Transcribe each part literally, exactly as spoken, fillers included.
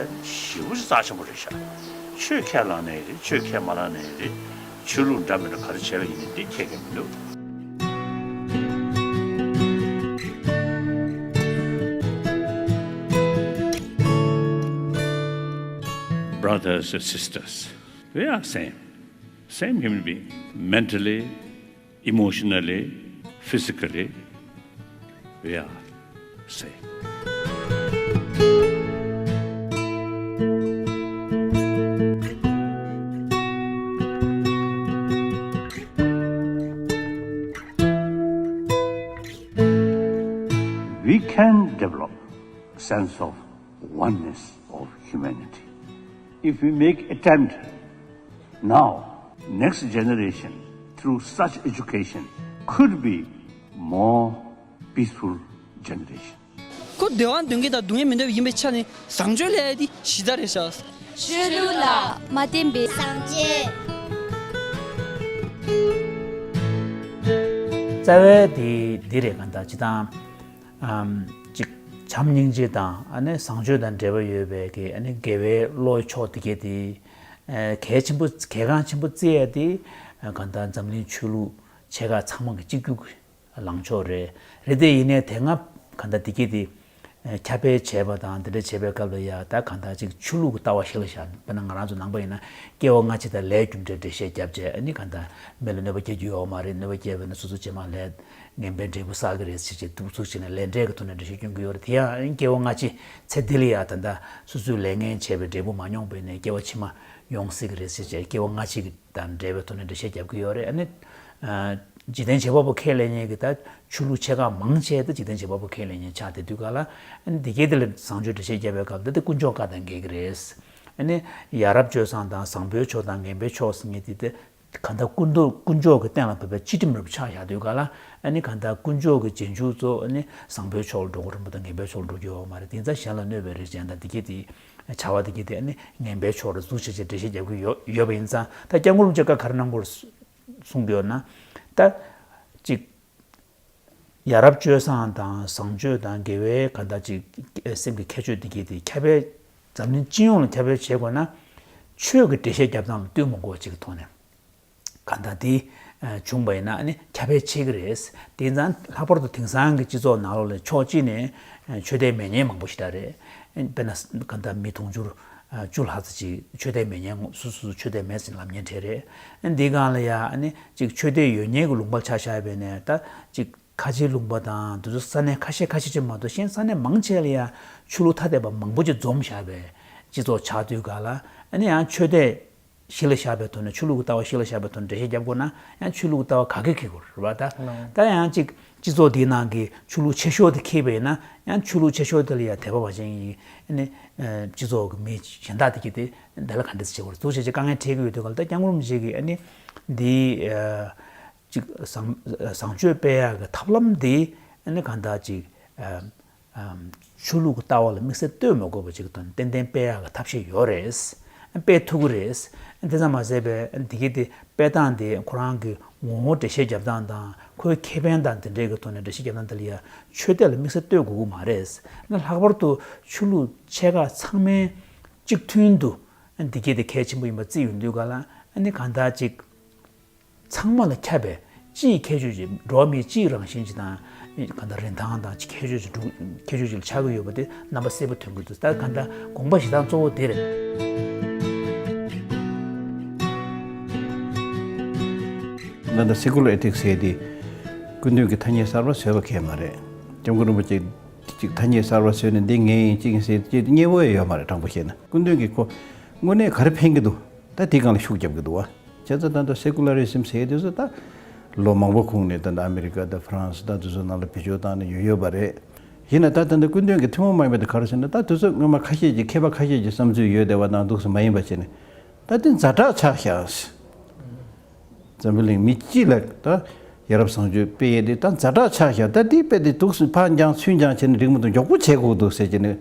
ཞེ་པོ་ཅིག་རྩ་ཆེན་པོ་རེད་ཤག་ཆོས་ཁས་བླངས་ནའི་རེད། ཆོས་ཁས་མ་བླངས་ནའི་རེད། ཆོས་ལུགས་འདྲ་མི་འདྲ་ག་རེ་བྱས་པ་ཡིན་ནའི་འདི་ཁྱད་ཀྱང་མི་འདུག Brothers and sisters, we are same, same human being, mentally, emotionally, physically, we are same. We can develop a sense of oneness of humanity if we make attempt now. Next generation, through such education, could be more peaceful generation. ཁོ་བདེ་བ་འདོད་མཁན་དང་སྡུག་བསྔལ་མི་འདོད་པ་ཡིན་པའི་ཆ་ནས་བཟང་སྤྱོད་ལས་འདི་གཞི་རྩ་རེད་ཤག་ཆོས་ལུགས་ལ་མ་བརྟེན་པའི་བཟང་སྤྱོད། རྩ་བའི་དེ་འདི་རེད། གང་ལྟར་ཅི་དང་ཨམ་ཅིག་བྱམས་སྙིང་རྗེ་དང་ཨ་ནི་བཟང་སྤྱོད་དང་འབྲེལ་བ་ཡོད་པའི་གི་ཨ་ནི་དགེ་བའི་བློའི་ཕྱོགས་དེ་གས་དེ་ཨ་གལ་ཆེན་པོ་གལ་འགངས་ཆེན་པོ་བརྩི་ཡ་དེ་ཨ་གང་ལྟར་འཛམ་གླིང་ཆོས་ལུགས་ཆེ་ཁག་ཚང་མ་གི་གཅིག་གྱུར་གྱི་ལངས་ཕྱོགས་རེད། རེད་དེ་ཡིན་ནའི་དེ་སྔ་གང་ལྟར་དེ་གས་དེ་ཨ་ཁྱབ་སྤེལ་བྱས་པ་དང་དེ་འདྲ་བྱས་པའི་སྐབས་ལ་ཡ་ད་གང་ལྟར་ཅིག་ཆོས་ལུགས་ཀྱི་ལྟ་བ་གཞི་ལ་བཞག་དཔེར་ན་ང་རང་ཚོ་ནང་པ་ཡིན་ན་སྐྱེ་བ་སྔ་ཕྱི་དང་ལས་རྒྱུ་འབྲས་འགྲེལ་བཤད་བརྒྱབ་བྱས་ཨ་ནི་གང་ལྟར་མི་ལ་གནོད་པ་སྐྱེལ་རྒྱུ་ཡོད་མ་རེད། གནོད་པ་སྐྱེལ་བ་ཡིན་ན་སོ་སོ་རྗེས་མ་ལས་ངན་པའི་འབྲས་བུ་བསགས་ཀྱི་རེད་ཟེར་བྱས་ཐུབ་ཚུལ་བྱས་ནས་ལས་འབྲས་ཀྱི་ཐོག་ནས་འགྲེལ་བཤད་སྐྱོན་གྱི་ཡོད་རེད། དེ་ཡང་སྐྱེ་བ་སྔ་ཕྱི་ཚེ་འདི་ལ་ཡང་ད་ལྟ་སོ་སོས་ལས་ངན་བྱས་པའི་འབྲས་བུ་མ་མྱོང་བ་ཡིན་ན་སྐྱེ་བ་ཕྱི་མ་ཡོང་སྲིད་ཀྱི་རེད་ཟེར་བྱས་སྐྱེ་བ་སྔ་ཕྱི་གི་དང་འབྲེལ་བའི་ཐོག་ནས་འགྲེལ་བཤད་རྒྱབ་ཀྱི་ཡོད་རེད། ཨ་ནི་འཇིག་རྟེན་བྱེད་པ་པོ་ཁས་ལེན་མཁན་གྱི་ད་ཆོས་ལུགས་ཆེ་ཁག་མང་ཆེ་ད་འཇིག་རྟེན་བྱེད་པ་པོ་ཁས་ལེན་མཁན་ཆགས་བསྡད་དུས་ག་ལ་ཨ་ནི་འདི་གས་དེ་ལ་བཟང་སྤྱོད་འགྲེལ་བཤད་རྒྱབ་པའི་སྐབས་ད་ལྟ་དཀོན་མཆོག་བཀའ་དང་འགལ་གྱི་རེད། ཨ་ནི་ཡ་རབས་སྤྱོད་བཟང་དང་བཟང་པོའི་ཕྱོགས་དང་ངན་པའི་ཕྱོགས་ཟེར་མཁན་དེ་ད་གང་ལྟར་ཀུན་རྟོག་དཀོན་མཆོག་གི་སྟེང་ལ་བབས་པའི་སྤྱི་ཁྲིམས་རུ་ཆགས་བཞག་དུས་ག་ལ་ཨ་ནི་གང་ལྟར་དཀོན་མཆོག་གི་རྗེས་འཇུག་ཚོ་ཨ་ནི་བཟང་པོའི་ཕྱོགས་ལ་འགྲོ་གི་རེད་མ་གཏོགས་ངན་པའི་ཕྱོགས་ལ་འགྲོ་རྒྱུ་ཡོད་མ་རེད། དེ་ཙང་གཞན་ལ་གནོད་པའི་རིགས་ཅན་དང་དེ་གས་དེ་བྱ་བ་དེ་གས་དེ་ཨ་ནི་ངན་པའི་ཕྱོགས་ལ་འཛུགས་བྱས་བྱས་འགྲེལ་བཤད་རྒྱབ་ཀྱི་ཡོད་ཡོད་པ་ཡིན་ཙང་ད་སྐྱབས་མགོན་རིན་པོ་ཆེ་བཀའ་ག་རེ་གནང་དགོས་རེད་གསུང་གི་ཡོད་ན་ད་ཅིག་ཡ་རབས་སྤྱོད་བཟང་དང་བཟང་སྤྱོད་དང་དགེ་བའི་གང་ལྟར་ཅིག་སེམས་ཀྱི་ཁྱད་ཆོས་དེ་གས་དེ་ཁྱབ་སྤེལ་འཛམ་གླིང་སྤྱི་ཡོངས་ལ་ཁྱབ་སྤེལ་བྱེད་དགོས་ན་ཆོས་ཀྱི་འགྲེལ་བཤད་རྒྱབ་སྟངས་ལ་ལྟོས་མ་དགོས་པ་ཅིག་གི་ཐོག་ནས། གང་ལྟར་དེ་བྱུང་བ་ཡིན་ན་ཨ་ནི་ཁྱབ་སྤེལ་ཆེ་གི་རེད། དེ་ཙང་ལྷག་པར་དུ་དེང་སང་གི་སྤྱི་ཚོགས་ནང་ལོགས་ལ་ཕྱོགས་གཅིག་ནས་ཆོས་དད་མེད་མཁན་མང་པོ་ཞིག་ད་རེད། དཔེར་ན་གང་ལྟར་མི་དུང་ཕྱུར་བཅུ་ལྷག་ཙམ་ཅིག་ཆོས་དད་མེད་མཁན་སོ་སོ་སོ་ཆོས་དད་མེད་ཟེར་ལབ་མཁན་གྲས་རེད། འདི་སྒང་ལ་ཡ་ཨ་ནི་ཅིག་ཆོས་དད་ཡོད་མཁན་གྱི་ལུང་པར་ཆ་བཞག་པ་ཡིན་ན་ད་ཅིག་ཁ་ཆེའི་ལུང་པ་དང་དེ་ཚོ་ས་གནས་ཁ་ཤས་ཁ་ཤས་ཅིག་མ་གཏོགས་གཞན་ས་གནས་མང་ཆེ་ལ་ཡ་ཆོས་ལུགས་ཐ་དད་པ་མང་པོ་ཅིག་འཛོམས་བཞག་པའི་སྤྱི་ཚོགས་ཆགས་དུས་ག་ལ་ཨ་ནི་ཡང་ཆོས་དད་གཞི་ལ་བཞག་པའི་ཐོག་ནས་ཆོས་ལུགས་ཀྱི་ལྟ་བ་གཞི་ལ་བཞག་པའི་ཐོག་ནས་འགྲེལ་བཤད་རྒྱབ་དགོས་ན་ཡང་ཆོས་ལུགས་ཀྱི་ལྟ་བ་ག་གེ་འཁེལ་དགོས་རེད་བ། ད་ད་ཡང་ཅིག་སྤྱི་ཚོགས་འདིའི་ནང་གི་ཆོས་ལུགས་ཆེ་ཤོས་དེ་འཁེལ་བ་ཡིན་ན་ཡང་ཆོས་ལུགས་ཆེ་ཤོས་དེ་ལ་ཡང་དད་པ་བ་ཅན་གྱི་ཨ་ནི་སྤྱི་ཚོགས་ཀྱི་མི་གཞན་དག་དེ་གྱིས་དེ་འདི་ལ་ག་འདྲ་བྱེད་དགོས་རེད་འདུག་བྱས་བྱས་དཀའ་ངལ་འཕྲད་ཀྱི་ཡོད་དུས་ག་ལ་ད་སྐྱབས་མགོན་རིན་པོ་ཆེ་གིས་ཨ་ནི་འདི་ཅིག་བཟང་བཟང་སྤྱོད་སྤེལ་ཡག་གི་ཐབས་ལམ་འདི་ཨ་ནི་གང་ལྟར་ཅིག་ཨམ་ཆོས་ལུགས་ཀྱི་ལྟ་བ་ལ་དམིགས་བསལ་ལྟོས་མ་དགོས་པ་ཅིག་དང་ཏན་ཏན་སྤེལ་ཡག་གི་ཐབས་ཤེས་ཡོད་རེད། སྤེལ་ཐུབ་ཀྱི་རེད། དེ་ཙམ་མ་ཟད་པའི་འདི་གའི་དེ་སྤེལ་སྟངས་དེ་ཁོ་རང་གི་ངོ་བོ་འགྲེལ་བཤད་རྒྱབ་སྟངས་དང་ཁོའི་ཁེ་ཕན་དང་དེ་འདྲའི་གི་ཐོག་ནས་འགྲེལ་བཤད་རྒྱབ་སྟངས་དེ་ལ་ཡ་ཆོས་དད་ལ་དམིགས་བསལ་ལྟོས་དགོས་ཀྱི་མ་རེད། ལྷག་པར་དུ་ཆོས་ལུགས་ཆེ་ཁག་ཚང་མས་གཅིག་མཐུན་དུ་འདི་གའི་དེ་གལ་ཆེན་པོ་ཡིན་པ་བརྩིས་ཡོང་དུས་ག་ལ་ཨ་ནི་གང་ལྟར་ཅིག་ཚང་མ་ལ་ཁྱབ་པའི་སྤྱིའི་ཁྱད་ཆོས་ཅིག་འགྲོ་བ་མིའི་སྤྱིའི་རང་བཞིན་ཅིག་དང་གང་ལྟར་རིན་ཐང་དང་ཁྱད་ཆོས་ཅིག་འདུག་ཁྱད་ཆོས་ཅིག་ལ་ཆགས་ཀྱི་ཡོད་པ་དེ་རྣམ་པ་གསལ་པོ་ཐོན་གྱི་འདུག་ད་གང་ལྟར་དགོངས་པ་བཞེས་སྟངས་གཙོ་བོ་དེ་རེད། ད་ལྟ་སེ་ཀུ་ལར་ཨེ་ཐིག་སི་ཟེར་དེ་སྐུ་མདུན་གྱི་ཐ་སྙད་གསར་པ་བཟོས་པ་གང་ཡང་མ་རེད། སྐྱབས་མགོན་རིན་པོ་ཆེ་ཅིག་ཐ་སྙད་གསར་པ་བཟོས་ནས་འདི་ངའི་ཡིན་ཅིག་ཡིན་ཟེར་ཅིག་སྙན་པོ་ཡོད་མ་རེད། དྲང་པོ་བཤད་ན་སྐུ་མདུན་གྱིས་ཁོ་དངོས་གནས་ག་རེ་ཕན་གྱི་འདུག་ད་དེའི་སྒང་ལ་ཤུགས་རྒྱབ་ཀྱི་འདུག་བ། བྱས་ཙང་ད་ལྟ་སེ་ཀུ་ལ་རི་ཟམ་ཟེར་དུས་ཚོད་ད་ལོ་མང་པོ་གོང་ནས་ད་ལྟ་ཨ་མེ་རི་ཀ་དང་ཧྥ་རན་སི་ད་དེ་ཚོ་ནང་ལ་བེད་སྤྱོད་བཏང་ནས་ཡོད་ཡོད་པ་རེད། ཡིན་ན་ད་ད་ལྟ་སྐུ་མདུན་གྱི་ཐུན་མོང་མ་ཡིན་པ་དེ་ག་རེ་ཟེར་ན་ད་དུས་ཚོད་སྔོན་མ་ཁ་ཤས་ཀྱིས་མཁས་པ་ཁ་ཤས་ཀྱི་བསམ་ཚུལ་ཡོད་བསྡད་པ་ནང་འདུག་སེ་མ་ཡིན་པ་བྱས་ནས་ད་དེ་ཛ་དྲག་ཆགས་ཤག་འཛམ་བུ་གླིང་མི་སྤྱི་ལ་ད་ཡ་རབས་བཟང་སྤྱོད་སྤེལ་ཡས་དེ་ད་ཛ་དྲག་ཆགས་ཤག་ད་དེ་དཔེ་དེ་འདུག་སེ་ཕར་འགྱངས་ཚུར་འགྱངས་བྱས་ནས་འགྲིག་མི་འདུག་མགྱོགས་པོ་བྱེད་དགོས་འདུག་ཟེར་གྱི་ནས།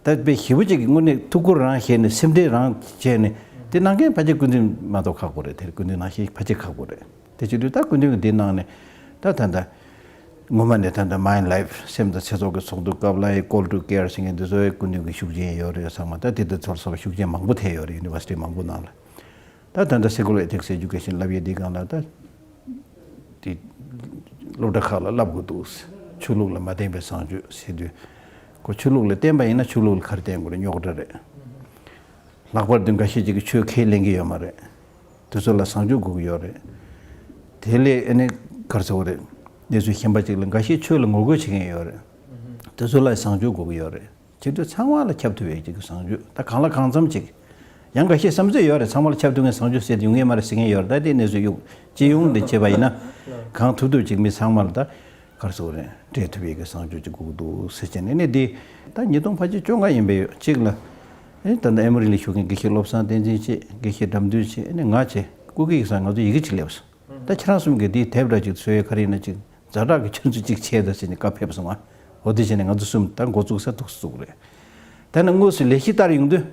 ད་དཔེ་ཞེ་པོ་ཅིག་གི་དངོས་གནས་ཐུགས་ཁུར་རང་བཞེས་ནས་སེམས་ཁྲལ་རང་བྱས་ནས་དེ་གནང་མཁན་ཕལ་ཆེར་སྐུ་མདུན་མ་གཏོགས་ཁག་པོ་རེད། དེར་སྐུ་མདུན་ནང་བཞིན་ཕལ་ཆེར་ཁག་པོ་རེད། དེ་བྱེད་དུས་ད་སྐུ་མདུན་གྱིས་འདི་གནང་ནས་ད་ད་ད་ སྔོན་མ་ནས་ད་ལྟ་Mind Life སེམས་དང་ཚེ་སྲོག་གི་ཚོགས་འདུ་སྐབས་ལ་ཡི་Call to Care ཟེར་མཁན་འདི་ཚོའི་སྐུ་མདུན་གྱི་ཤུགས་རྐྱེན་ཡོད་རེད་ཚང་མ། ད་དེ་འདྲ་ཚོར་སོང་། ཤུགས་རྐྱེན་མང་པོ་ཐེབས་ཡོད་རེད། ཡུ་ནི་ཝར་སི་ཊི་མང་པོ་ནང་ལ། ད་ད་ལྟ་Secular Ethics Education བསླབ་ཡས་འདི་སྒང་ལ་ད་དེ་སློབ་གྲྭ་ཁག་ལ་བསླབ་དགོས་འདུག། ཆོས་ལུགས་ལ་མ་བརྟེན་པའི་བཟང་སྤྱོད་ཟེར་དུས། ཁོ་ཆོས་ལུགས་ལ་བརྟེན་པ་ཡིན་ན་ཆོས་ལུགས་ལ་ག་རེ་བརྟེན་དགོས་རེད། རྙོག་དྲ་རེད། ལྷག་པར་དུ་འགའ་ཤས་ཅིག་གིས་ཆོས་ཁས་ལེན་གྱི་ཡོད་མ་རེད། དེ་ཚོ་ལ་བཟང་སྤྱོད་དགོས་ཀྱི་ཡོད་རེད། དེ་ལས་ཨ་ནི་ག་རེ་ཟེར་དགོས་རེད། གནས་ཚུལ་གཞན་པ་ཅིག་ལ་འགའ་ཤས་ཆོས་ལ་ངོ་རྒོལ་བྱེད་མཁན་ཡོད་རེད། དེ་ཚོ་ལ་བཟང་སྤྱོད་དགོས་ཀྱི་ཡོད་རེད། བྱེད་དུས་ཚང་མ་ལ་ཁྱབ་ཐུབ་པའི་ཅིག་གི་བཟང་སྤྱོད། ད་གང་ལ་གང་འཚམ་ཅིག། ཡང་འགའ་ཤས་བསམ་ཚུལ་ཡོད་རེད། ཚང་མ་ལ་ཁྱབ་ཐུབ་མཁན་བཟང་སྤྱོད་ཟེར་དེ་ཡོང་ངེས་མ་རེད་ཟེར་མཁན་ཡོད་རེད། ད་དེ་གནས་ཚུལ་གཡུག་སྤྱི་ཡོངས་ལ་བྱས་པ་ཡིན་ན། གང་ཐུབ་ཐུབ་ཅིག་མི་ཚང་མ་ལ་ད་ག་རེ་ཟེར་དགོས་རེད། སྤྲད་ཐུབ་ཡས་ཀྱི་བཟང་སྤྱོད་ཅིག་དགོས་ཀྱི་འདུག་ཟེར་བྱས་ནས་ནི་འདི་ད་ཉིས་སྟོང་ཕལ་ཆེར་བཅོ་ལྔ་ཡིན་པས་ཡོད་ཅིག་ལ། ཨེ་ད་ལྟ་ཨེ་མོ་རི་ལ་བཞུགས་མཁན་དགེ་བཤེས་བློ་བཟང་བསྟན་འཛིན་བྱས། དགེ་བཤེས་དགྲ་འདུལ་བྱས། ཨེ་ནི་ང་བྱས། སྐུ་སྒེར་གྱི་སང་ང་ཚོ་ཡི་གེ་ཅིག་སླེབས་སོང་། ད་ཁྱེད་རང་གསུམ་གྱིས་འདིའི་དེབ་འདྲ་ཅིག་བཟོ་ཡས་ག་རེ་ཡིན་ན་ཅིག་ཛ་དྲག་གི་ཁྱོད་ཚོ་ཅིག་བྱས་དང་ཟེར་ནས་བཀའ་ཕེབས་སོང་ང་། འོ་དེ་བྱས་ནས་ང་ཚོ་གསུམ་ད་འགོ་བཙུགས་ས་ཐུགས་སུ་བཙུགས་རེད། ད་ནི་དངོས་སུ་ལས་གཞི་ལྟར་ཡོང་དུས།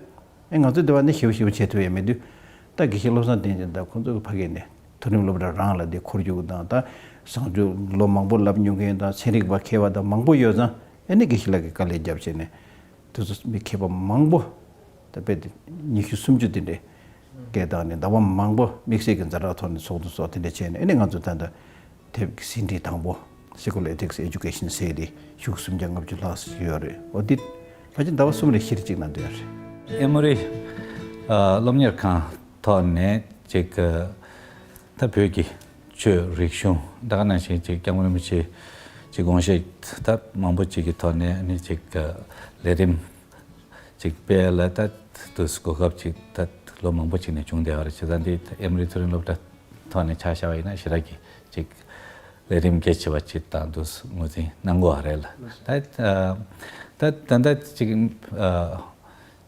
ཨེ་ང་ཚོ་འདི་བ་ནི་ཞེ་པོ་ཞེ་པོ་བྱེད་ཐུབ་ཡས་མེད་དུས། ད་དགེ་བཤེས་བློ་བཟང་བསྟན་འཛིན་དང་ཁོང་ཚོ་གི་ཕ་གི་ནས་མཐོ་རིམ་སློབ་གྲྭ་རང་ལ་འདི་འཁོར་རྒྱུག་དང་། ད་བཟང་སྤྱོད་ལོ་མང་པོ་བསླབ་མྱོང་མཁན་དང་ཚན་རིག་པ་མཁས་པ་དང་མང་པོ་ཡོད་ཙང་། ཨེ་ནི་དགེ་བཤེས་ལགས་ཀྱིས་དཀའ་ལས་བརྒྱབ་བྱས་ནས། དེ་ཚོ་མི་མཁས་པ་མང་པོ། ད་དཔེ་དེ་ཉི་ཤུ་སུམ་ཅུ་དེ་འདྲའི་སྐད་བཏང་ནས། ཟླ་བ་མང་པོ་དམིགས་བསལ་གྱི་ཛ་དྲག་ཐོག་ནས་ཚོགས་འདུ་སོགས་དེ་འདྲ་བྱས་ནས། ཨེ་ནི་ང་ཚོ་ད་ལྟ་དེབ་ཀྱི་ཟིན་བྲིས་དང་པོ་Secular Ethics Education ཟེར་དེ་ཤོག་སུམ་བརྒྱ་ལྔ་བཅུ་ལྷག་ཙམ་ཡོད་རེད། འོ་འདི་ཕལ་ཆེར་ཟླ་བ་གསུམ་རེ་བཞི་རེ་གཅིག་ནང་འདོན་རེད། ཨེ་མོ་རི་ཨ་སློབ་གཉེར་ཁང་ཐོག་ནས་ཅིག་ད་བོད་ཀྱི་ཆོས་རིག་གཞུང་ད་ག་ནང་བཞིན་ཅིག་སྐྱབས་མགོན་རིན་པོ་ཆེ་ཅིག་དགོངས་བཞེད་ད་མང་པོ་ཅིག་གི་ཐོག་ནས་ནི་ཅིག་ལས་རིམ་ཅིག་སྤེལ་ལ་ད་དུས་གོ་སྐབས་ཅིག་ད་ལོ་མང་པོ་ཅིག་ནས་བྱུང་བསྡད་པ་རེད། བྱས་ཙང་འདི་ཨེ་མོ་རི་མཐོ་རིམ་སློབ་གྲྭ་ཐོག་ནས་ཆ་བཞག་པ་ཡིན་ན་ཞེ་དྲག་གི་ཅིག་ལས་རིམ་གལ་ཆེ་བ་ཅིག་དང་དུ་ངོས་འཛིན་གནང་དགོས་པ་རེད་ལ། ད་ད་ད་ལྟ་ཅིག་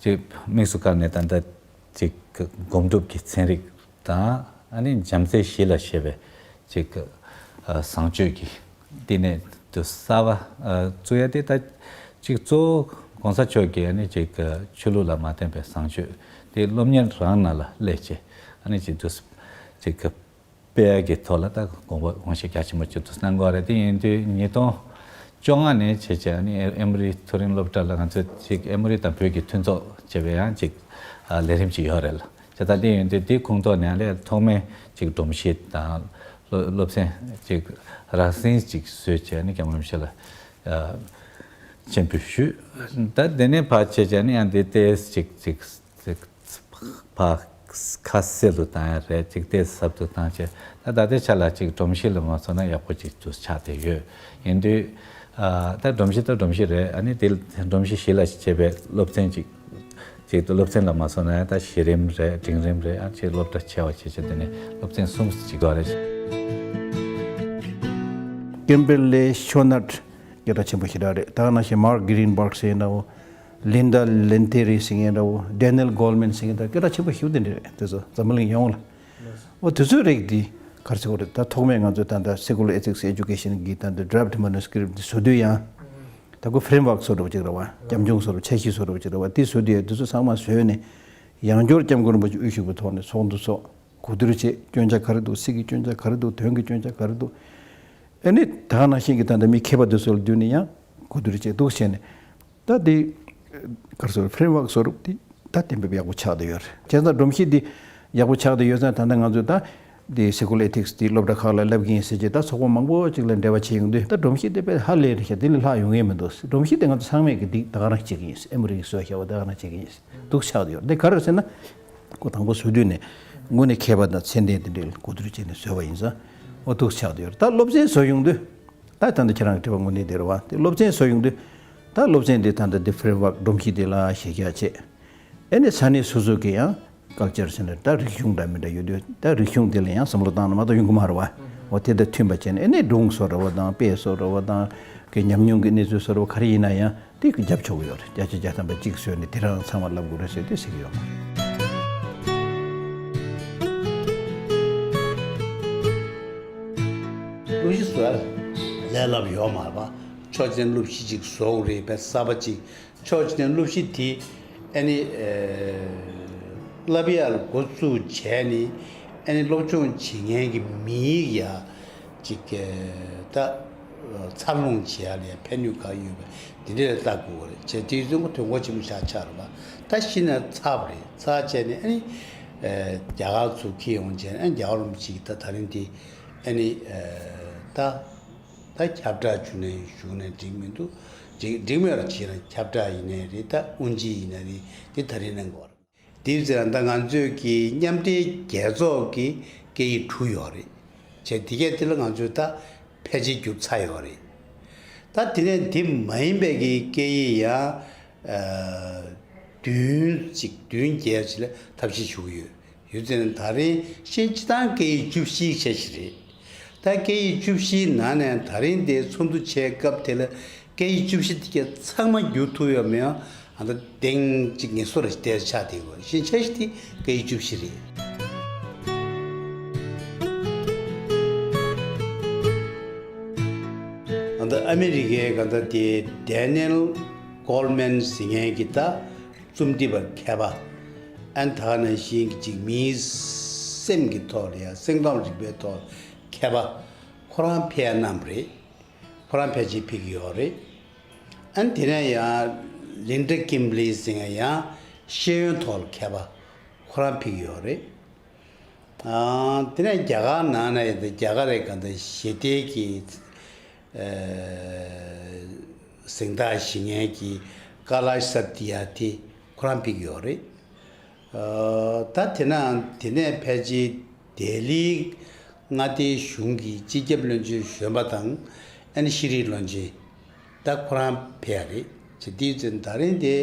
ཅིག་དམིགས་སུ་བཀར་ནས་ད་ལྟ་ཅིག་སྒོམ་སྒྲུབ་ཀྱི་ཚན་རིག་དང་། ཨ་ནི་བྱམས་བརྩེ་ཞི་ལ་ཞེས་པའི་ཅིག་བཟང་སྤྱོད་ཀྱི་བསྟི་གནས་དུ་གསར་པ་བཙུགས་ཡ་དེ། ད་ཅིག་གཙོ་བོ་གོང་ས་མཆོག་གིས་ཨ་ནི་ཅིག་ཆོས་ལུགས་ལ་མ་བརྟེན་པའི་བཟང་སྤྱོད་དེ་སློབ་གཉེར་རང་ནང་ལ་སླེབས་བྱས། ཨ་ནི་ཅིག་དུ་ཅིག་སྤེལ་ཡ་གི་ཐོག་ལ་ད་དགོངས་པ་དགོངས་བཞེད་རྒྱ་ཆེན་པོ་ཅིག་དུ་གནང་དགོས་རེད། དེ་ཡིན་དུས་ཉིས་སྟོང་བཅོ་ལྔ་ནས་བྱས་བྱས་ཨ་ནི་ཨེ་མོ་རི་མཐོ་རིམ་སློབ་གྲྭ་ལ་ང་ཚོས་ཅིག་ཨེ་མོ་རི་དང་བོད་ཀྱི་མཐུན་ཚོགས་བྱས་པའི་ཡང་ཅིག་ལས་རིམ་ཅིག་ཡོད་རེད་ལ། བྱས་ཙང་དེ་ཡིན་དུས་དེའི་ཁོངས་གཏོགས་ནས་ལས་ཐོག་མའི་ཅིག་སྒྲོམ་གཞི་དང་སློབ་སློབ་ཚན་ཅིག་རགས་ཟིན་ཅིག་བཟོས་བྱས་ནས་སྐྱབས་མགོན་རིན་པོ་ཆེ་ལ་ཨ་སྤྱན་འབུལ་ཞུས། ད་དེ་ནས་ཕར་བྱས་བྱས་ནས་ཡང་དེ་ཏོག་ཙམ་ཅིག་ཅིག་ཅིག་ཕར་ཁ་གསལ་དུ་བཏང་ཡ་རེད། ཅིག་ཏོག་ཙམ་ཟབ་ཏུ་བཏང་བྱས། ད་ད་ལྟའི་ཆ་ལ་ཅིག་སྒྲོམ་གཞི་ལ་མ་སོང་ན་ཡག་པོ་ཅིག་ཏུ་ཆགས་བསྡད་ཡོད། ཡིན་དུས་ཨ་ད་སྒྲོམ་གཞི་ད་སྒྲོམ་གཞི་རེད། ཨ་ནི་དེ་སྒྲོམ་གཞི་གཞི་ལ་བྱས་པའི་སློབ་ཚན་ཅིག་ཅིག་ཏུ་སློབ་ཚན་ལ་མ་སོང་ན་ད་གཞི་རིམ་རེད། འབྲིང་རིམ་རེད། ཨ་ཅིག་སློབ་གྲྭ་ཆེ་བ་བྱས་བྱས་དེ་ནས་སློབ་ཚན་གསུམ་ཅིག་དགོས་རེད། ཀེམ་བེར་ལེ་ཤོ་ནར་སྐད་གྲགས་ཆེན་པོ་ཞེ་དྲག་རེད། ད་ག་ནང་བཞིན་མཱརྐ་གྷི་རིན་བྷག་ཟེར་འདྲ་བོ། ལིན་ཌ་ལེན་ཐེ་རི་ཟེར་མཁན་འདྲ་བོ། ཌེ་ནེལ་གོལ་མན་ཟེར་མཁན་འདྲ། སྐད་གྲགས་ཆེན་པོ་ཞེ་པོ་དེ་འདྲ་རེད། དེ་ཚོ་འཛམ་བུ་གླིང་ཡོངས་ལ། འོ་དེ་ཚོའི་རིགས་འདི་ག་རེ་ཟེར་དགོས་རེད། ད་ཐོག་མའི་ང་ཚོས་ད་ལྟ་Secular Ethics Education གི་ད་ལྟ་draft manuscript འདི་བཟོ་དུས་ཡང་། ད་ཁོ་framework བཟོ་འདྲ་བོ་ཅིག་རེད་བ། སྐྱབས་འཇུག་བཟོ་འདྲ་བོ། འཆར་གཞི་བཟོ་འདྲ་བོ་ཅིག་རེད་བ། དེ་བཟོ་དུས་དེ་ཚོ་ཚང་མ་བཟོས་ནས་ཡང་བསྐྱར་སྐྱབས་མགོན་རིན་པོ་ཆེ་དབུ་བཞུགས་པའི་ཐོག་ནས་ཚོགས་འདུ་ཚོགས། གོ་བསྡུར་བྱས། སྐྱོན་ཆ་ག་རེ་འདུག་སྲིད་ཀྱི་སྐྱོན་ཆ་ག་རེ་འདུག་དོན་གྱི་སྐྱོན་ཆ་ག་རེ་འདུག་ཨ་ནི་ད་ག་ནང་བཞིན་གྱི་ད་ལྟ་མི་མཁས་པ་དེ་ཚོ་ལ་བསྡུས་ནས་ཡང་གོ་བསྡུར་བྱས་འདུག་བྱས་ནས། ད་དེ་ག་རེ་ཟེར། framework བཟོ་རུབ་དེ་ད་གཏན་འབེབས་ཡག་པོ་ཆགས་བསྡད་ཡོད་རེད། བྱས་ཙང་སྒྲོམ་གཞི་འདི་ཡག་པོ་ཆགས་བསྡད་ཡོད་ཙང་། ད་ལྟ་ང་ཚོས་ད་དེ་Secular Ethics དེ་སློབ་གྲྭ་ཁག་ལ་བསླབ་ཀྱི་ཡིན་ཟེར་གྱི། ད་ཚོགས་པ་མང་པོ་ཅིག་ལ་འབྲེལ་བ་བྱས་ཡོང་དུས། ད་སྒྲོམ་གཞི་དེ་དཔེ་ཧ་ལས་རེད་ཤག་དེ་ལས་ལྷག་ཡོང་གི་མི་འདུག་སྒྲོམ་གཞི་དེ་ང་ཚོ་ཚང་མས་ཀྱི་འདི་ད་ག་རང་བྱེད་ཀྱི་ཡིན། ཨེ་མོ་རི་གིས་བཟོས་བཞག་པ་ད་ག་རང་བྱེད་ཀྱི་ཡིན་འདུག་ཆགས་བསྡད་ཡོད་རེད། དེ་ག་རེ་ཟེར་ན། ཁོ་དང་པོ་བཟོ་དུས་ནས་དངོས་གནས་མཁས་པ་དང་མཚན་ལྡན་དེ་འདྲའི་གོ་བསྡུར་བྱས་ནས་བཟོས་པ་ཡིན་ཙང་འོ་འདུག་ཆགས་བསྡད་ཡོད་རེད། ད་སློབ་ཚན་བཟོ་ཡོང་དུས། ད་ད་ལྟ་ཁྱེད་རང་གི་དྲི་བ་དངོས་གནས་དེ་རེད་བ། དེ་སློབ་ཚན་བཟོ་ཡོང་དུས། ད་སློབ་ཚན་དེ་ད་ལྟ་དེ་framework སྒྲོམ་གཞི་དེ་ལ་གཞི་རྒྱ་བྱས། ཨེ་ནས་ས་གནས་སོ་སོ་གི་ཡང་culture ཟེར་ན་ད་རིག་གཞུང་འདྲ་མི་འདྲ་ཡོད་དུས། ད་རིག་གཞུང་དེ་ལ་ཡང་བསམ་བློ་བཏང་ན་མ་གཏོགས་ཡོང་གི་མ་རེད་བ། འོ་དེ་དང་མཐུན་པ་བྱས་ནས་ཨེ་ནས་སྒྲུང་བཟོ་འདྲ་བོ་དང་། དཔེ་བཟོ་འདྲ་བོ་དང་། གི་ཉམས་མྱོང་གི་གནས་ཚུལ་བཟོ་འདྲ་བོ་ག་རེ་ཡིན་ན་ཡང་། དེ་གི་རྒྱབ་ཆོག་གི་ཡོད་རེད། བརྒྱ་ཆ་བརྒྱ་ཐམ་པ་གཅིག་བཟོས་ནས་དེ་རང་ཚང་མ་བསླབ་དགོས་རེད་ཟེར་དེ་ཟེར་གི་ཡོད་མ་རེད། སློབ་གཞི་བཟོ་ཡ་ལས་སླ་པོ་ཡོད་མ་རེད་པ། ཆོས་ཅན་སློབ་གཞི་གཅིག་བཟོ་དགོས་རེད་པས། གསར་པ་གཅིག། ཆོས་ཅན་སློབ་གཞི་དེ་ཨ་ནི་ཨེ་བསླབ་ཡ་ལ་འགོ་བཙུགས་བྱས་ནས། ཨ་ནི་སློབ་སྦྱོང་བྱེད་མཁན་གྱི་མིའི་ཡ་གཅིག་ད། འཚར་ལོངས་བྱེད་ཡ་ལ་ཡང་ཕན་ནུས་ག་ཡོད་པ་དེ་འདྲ་ལ་ལྟ་དགོས་པ་རེད། བྱས་དེ་ཡིན་ཙང་ཁོ་དོན་གོ་ཆེན་པོ་ཞིག་ཆགས་རེད་པ། ད་གཞི་ནས་ཚར་བ་རེད། ཚར་བྱས་ནས་ཨ་ནི་རྒྱ་གར་ཚུར་འཁྱེར་ཡོང་བྱས་ནས་ཨ་ནི་རྒྱ་གར་རིན་པོ་ཆེ་གིས་ད་ད་རིང་དེ་ཨ་ནི་ད་ད་ཁྱབ་བསྒྲགས་བྱུང་ནས་བཞུགས་ནས་འགྲིག་མི་འདུག་འགྲིག་འགྲིག་མེད་པ་བྱས་ན་ཁྱབ་བསྒྲགས་ཡིན་ནའི་རེད། ད་དབུ་འབྱེད་ཡིན་ནའི་རེད། དེ་ད་རིང་གནང་དགོས་པ་རེད། དེ་ཡིན་ཙང་ད་ང་ཚོས་ཀྱི་མཉམ་འབྲེལ་རྒྱལ་ཚོགས་ཀྱི་སྐད་ཡིག་དྲུག་ཡོད་རེད། བྱས་དེ་གས་དེ་ལ་ང་ཚོས་ད་ཕལ་ཆེར་བསྒྱུར་ཚར་ཡོད་རེད། ད་དེ་ནས་དེ་མ་ཡིན་པའི་གི་སྐད་ཡིག་ཡང་ཨ་བདུན་ཅིག་བདུན་བརྒྱད་ཅིག་ལ་ཐབས་ཤེས་ཞུ་གི་ཡོད། ཡོད་ཙང་ད་རིང་ཤེས་སྤྱིར་བཏང་སྐད་ཡིག་བཅུ་བཞིའི་ཆ་ཞིག་རེད། ད་སྐད་ཡིག་བཅུ་བཞིའི་ནང་ནས་ད་རིང་དེ་ཚོགས་འདུ་བྱས་སྐབས་དེ་ལ་སྐད་ཡིག་བཅུ་བཞི་དེ་གས་ཚང་མ་བསྒྱུར་ཐུབ་ཡོད་མེད་ཡང་ཨ་ད་གདེང་ཅིག་ངེས་སོ་རེ་བལྟས་ཆགས་དེ་གོ་ཤིན་ཆ་ཞིག་དེ་སྐད་ཡིག་བཅུ་བཞི་རེད། ཨ་ད་ཨ་མི་རི་ཀའི་ག་ད་དེ་Daniel Goleman་ཟེར་མཁན་གྱི་ད་རྩོམ་སྒྲིག་པ་མཁས་པ། ཨན་ད་ནང་བཞིན་གྱི་ཅིག་མིའི་སེམས་ཀྱི་ཐོག་ལ་ཡང་སེམས་ཁམས་རིག་པའི་ཐོག་མཁས་པ་ཁོ་རང་ཕེབས་གནང་བ་རེད། ཁོ་རང་ཕལ་ཆེར་ཕེབས་ཀྱི་ཡོད་རེད། ཨན་དེ་ནས་ཡང་Linda Kimbley་ཟེར་མཁན་ཡང་ཤེས་ཡོན་ཐོག་ལ་མཁས་པ་ཁོ་རང་ཕེབས་ཀྱི་ཡོད་རེད། ཨ་དེ་ནས་རྒྱ་གར་ནང་ནས་ཡང་རྒྱ་གར་རེད་ག་ད་ཞི་བདེ་གི་གཟེངས་རྟགས་ཞུ་མཁན་གྱི་ཀ་ལ་ཤ་ཏི་ཡ་དེ་ཁོ་རང་ཕེབས་ཀྱི་ཡོད་རེད། ད་དེ་ན་དེ་ནས་ཕལ་ཆེར་ལྡི་ལིའི་མངའ་སྡེའི་གཞུང་གི་སྤྱི་ཁྱབ་བློན་ཆེན་གཞོན་པ་དང་ཨ་ནི་ཤེས་རིག་བློན་ཆེན་ད་ཁོ་རང་ཕེབས་ཡ་རེད། བྱས་དུས་ཙམ་ད་རིང་དེ་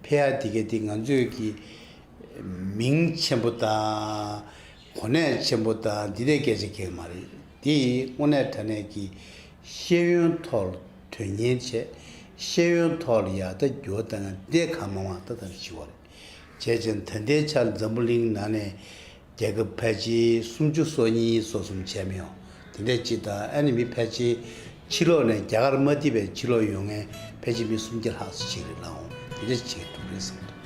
ཕེབས་ཡ་དེ་ག་དེ་ང་ཚོས་ཀྱི་མིང་ཆེན་པོ་དང་གོ་གནས་ཆེན་པོ་དང་འདི་འདྲའི་སྐད་ཆ་གང་མ་རེད། འདི་དངོས་གནས་དྲང་གནས་ཀྱི་ཤེས་ཡོན་ཐོག་ལ་དོན་གཉེར་བྱས། ཤེས་ཡོན་ཐོག་ལ་ཡག་ད་འགྱུར་བ་བཏང་ཡ་འདི་གང་མང་མང་ད་ད་ཞུ་བ་རེད། བྱས་ཙང་ད་ལྟའི་ཆར་འཛམ་བུ་གླིང་ནང་ནས་རྒྱལ་ཁབ་ཕལ་ཆེར་སུམ་ཅུ་སོ་གཉིས་སོ་གསུམ་བྱས་མི་ཡོང་། དེ་འདྲ་ཅིག་དང་ཨ་ནི་མི་ཕལ་ཆེར་ཕྱི་ལོགས་ནས་རྒྱ་གར་མ་བསྡད་པའི་ཕྱི་ལོགས་ཡོང་མཁན་ཕལ་ཆེར་མི་སུམ་བརྒྱ་ལྷག་ཙམ་ཅིག་རེད་ལགས་འོང་། དེ་འདྲ་ཅིག་འདུག་རེད་བསམ་འདུག་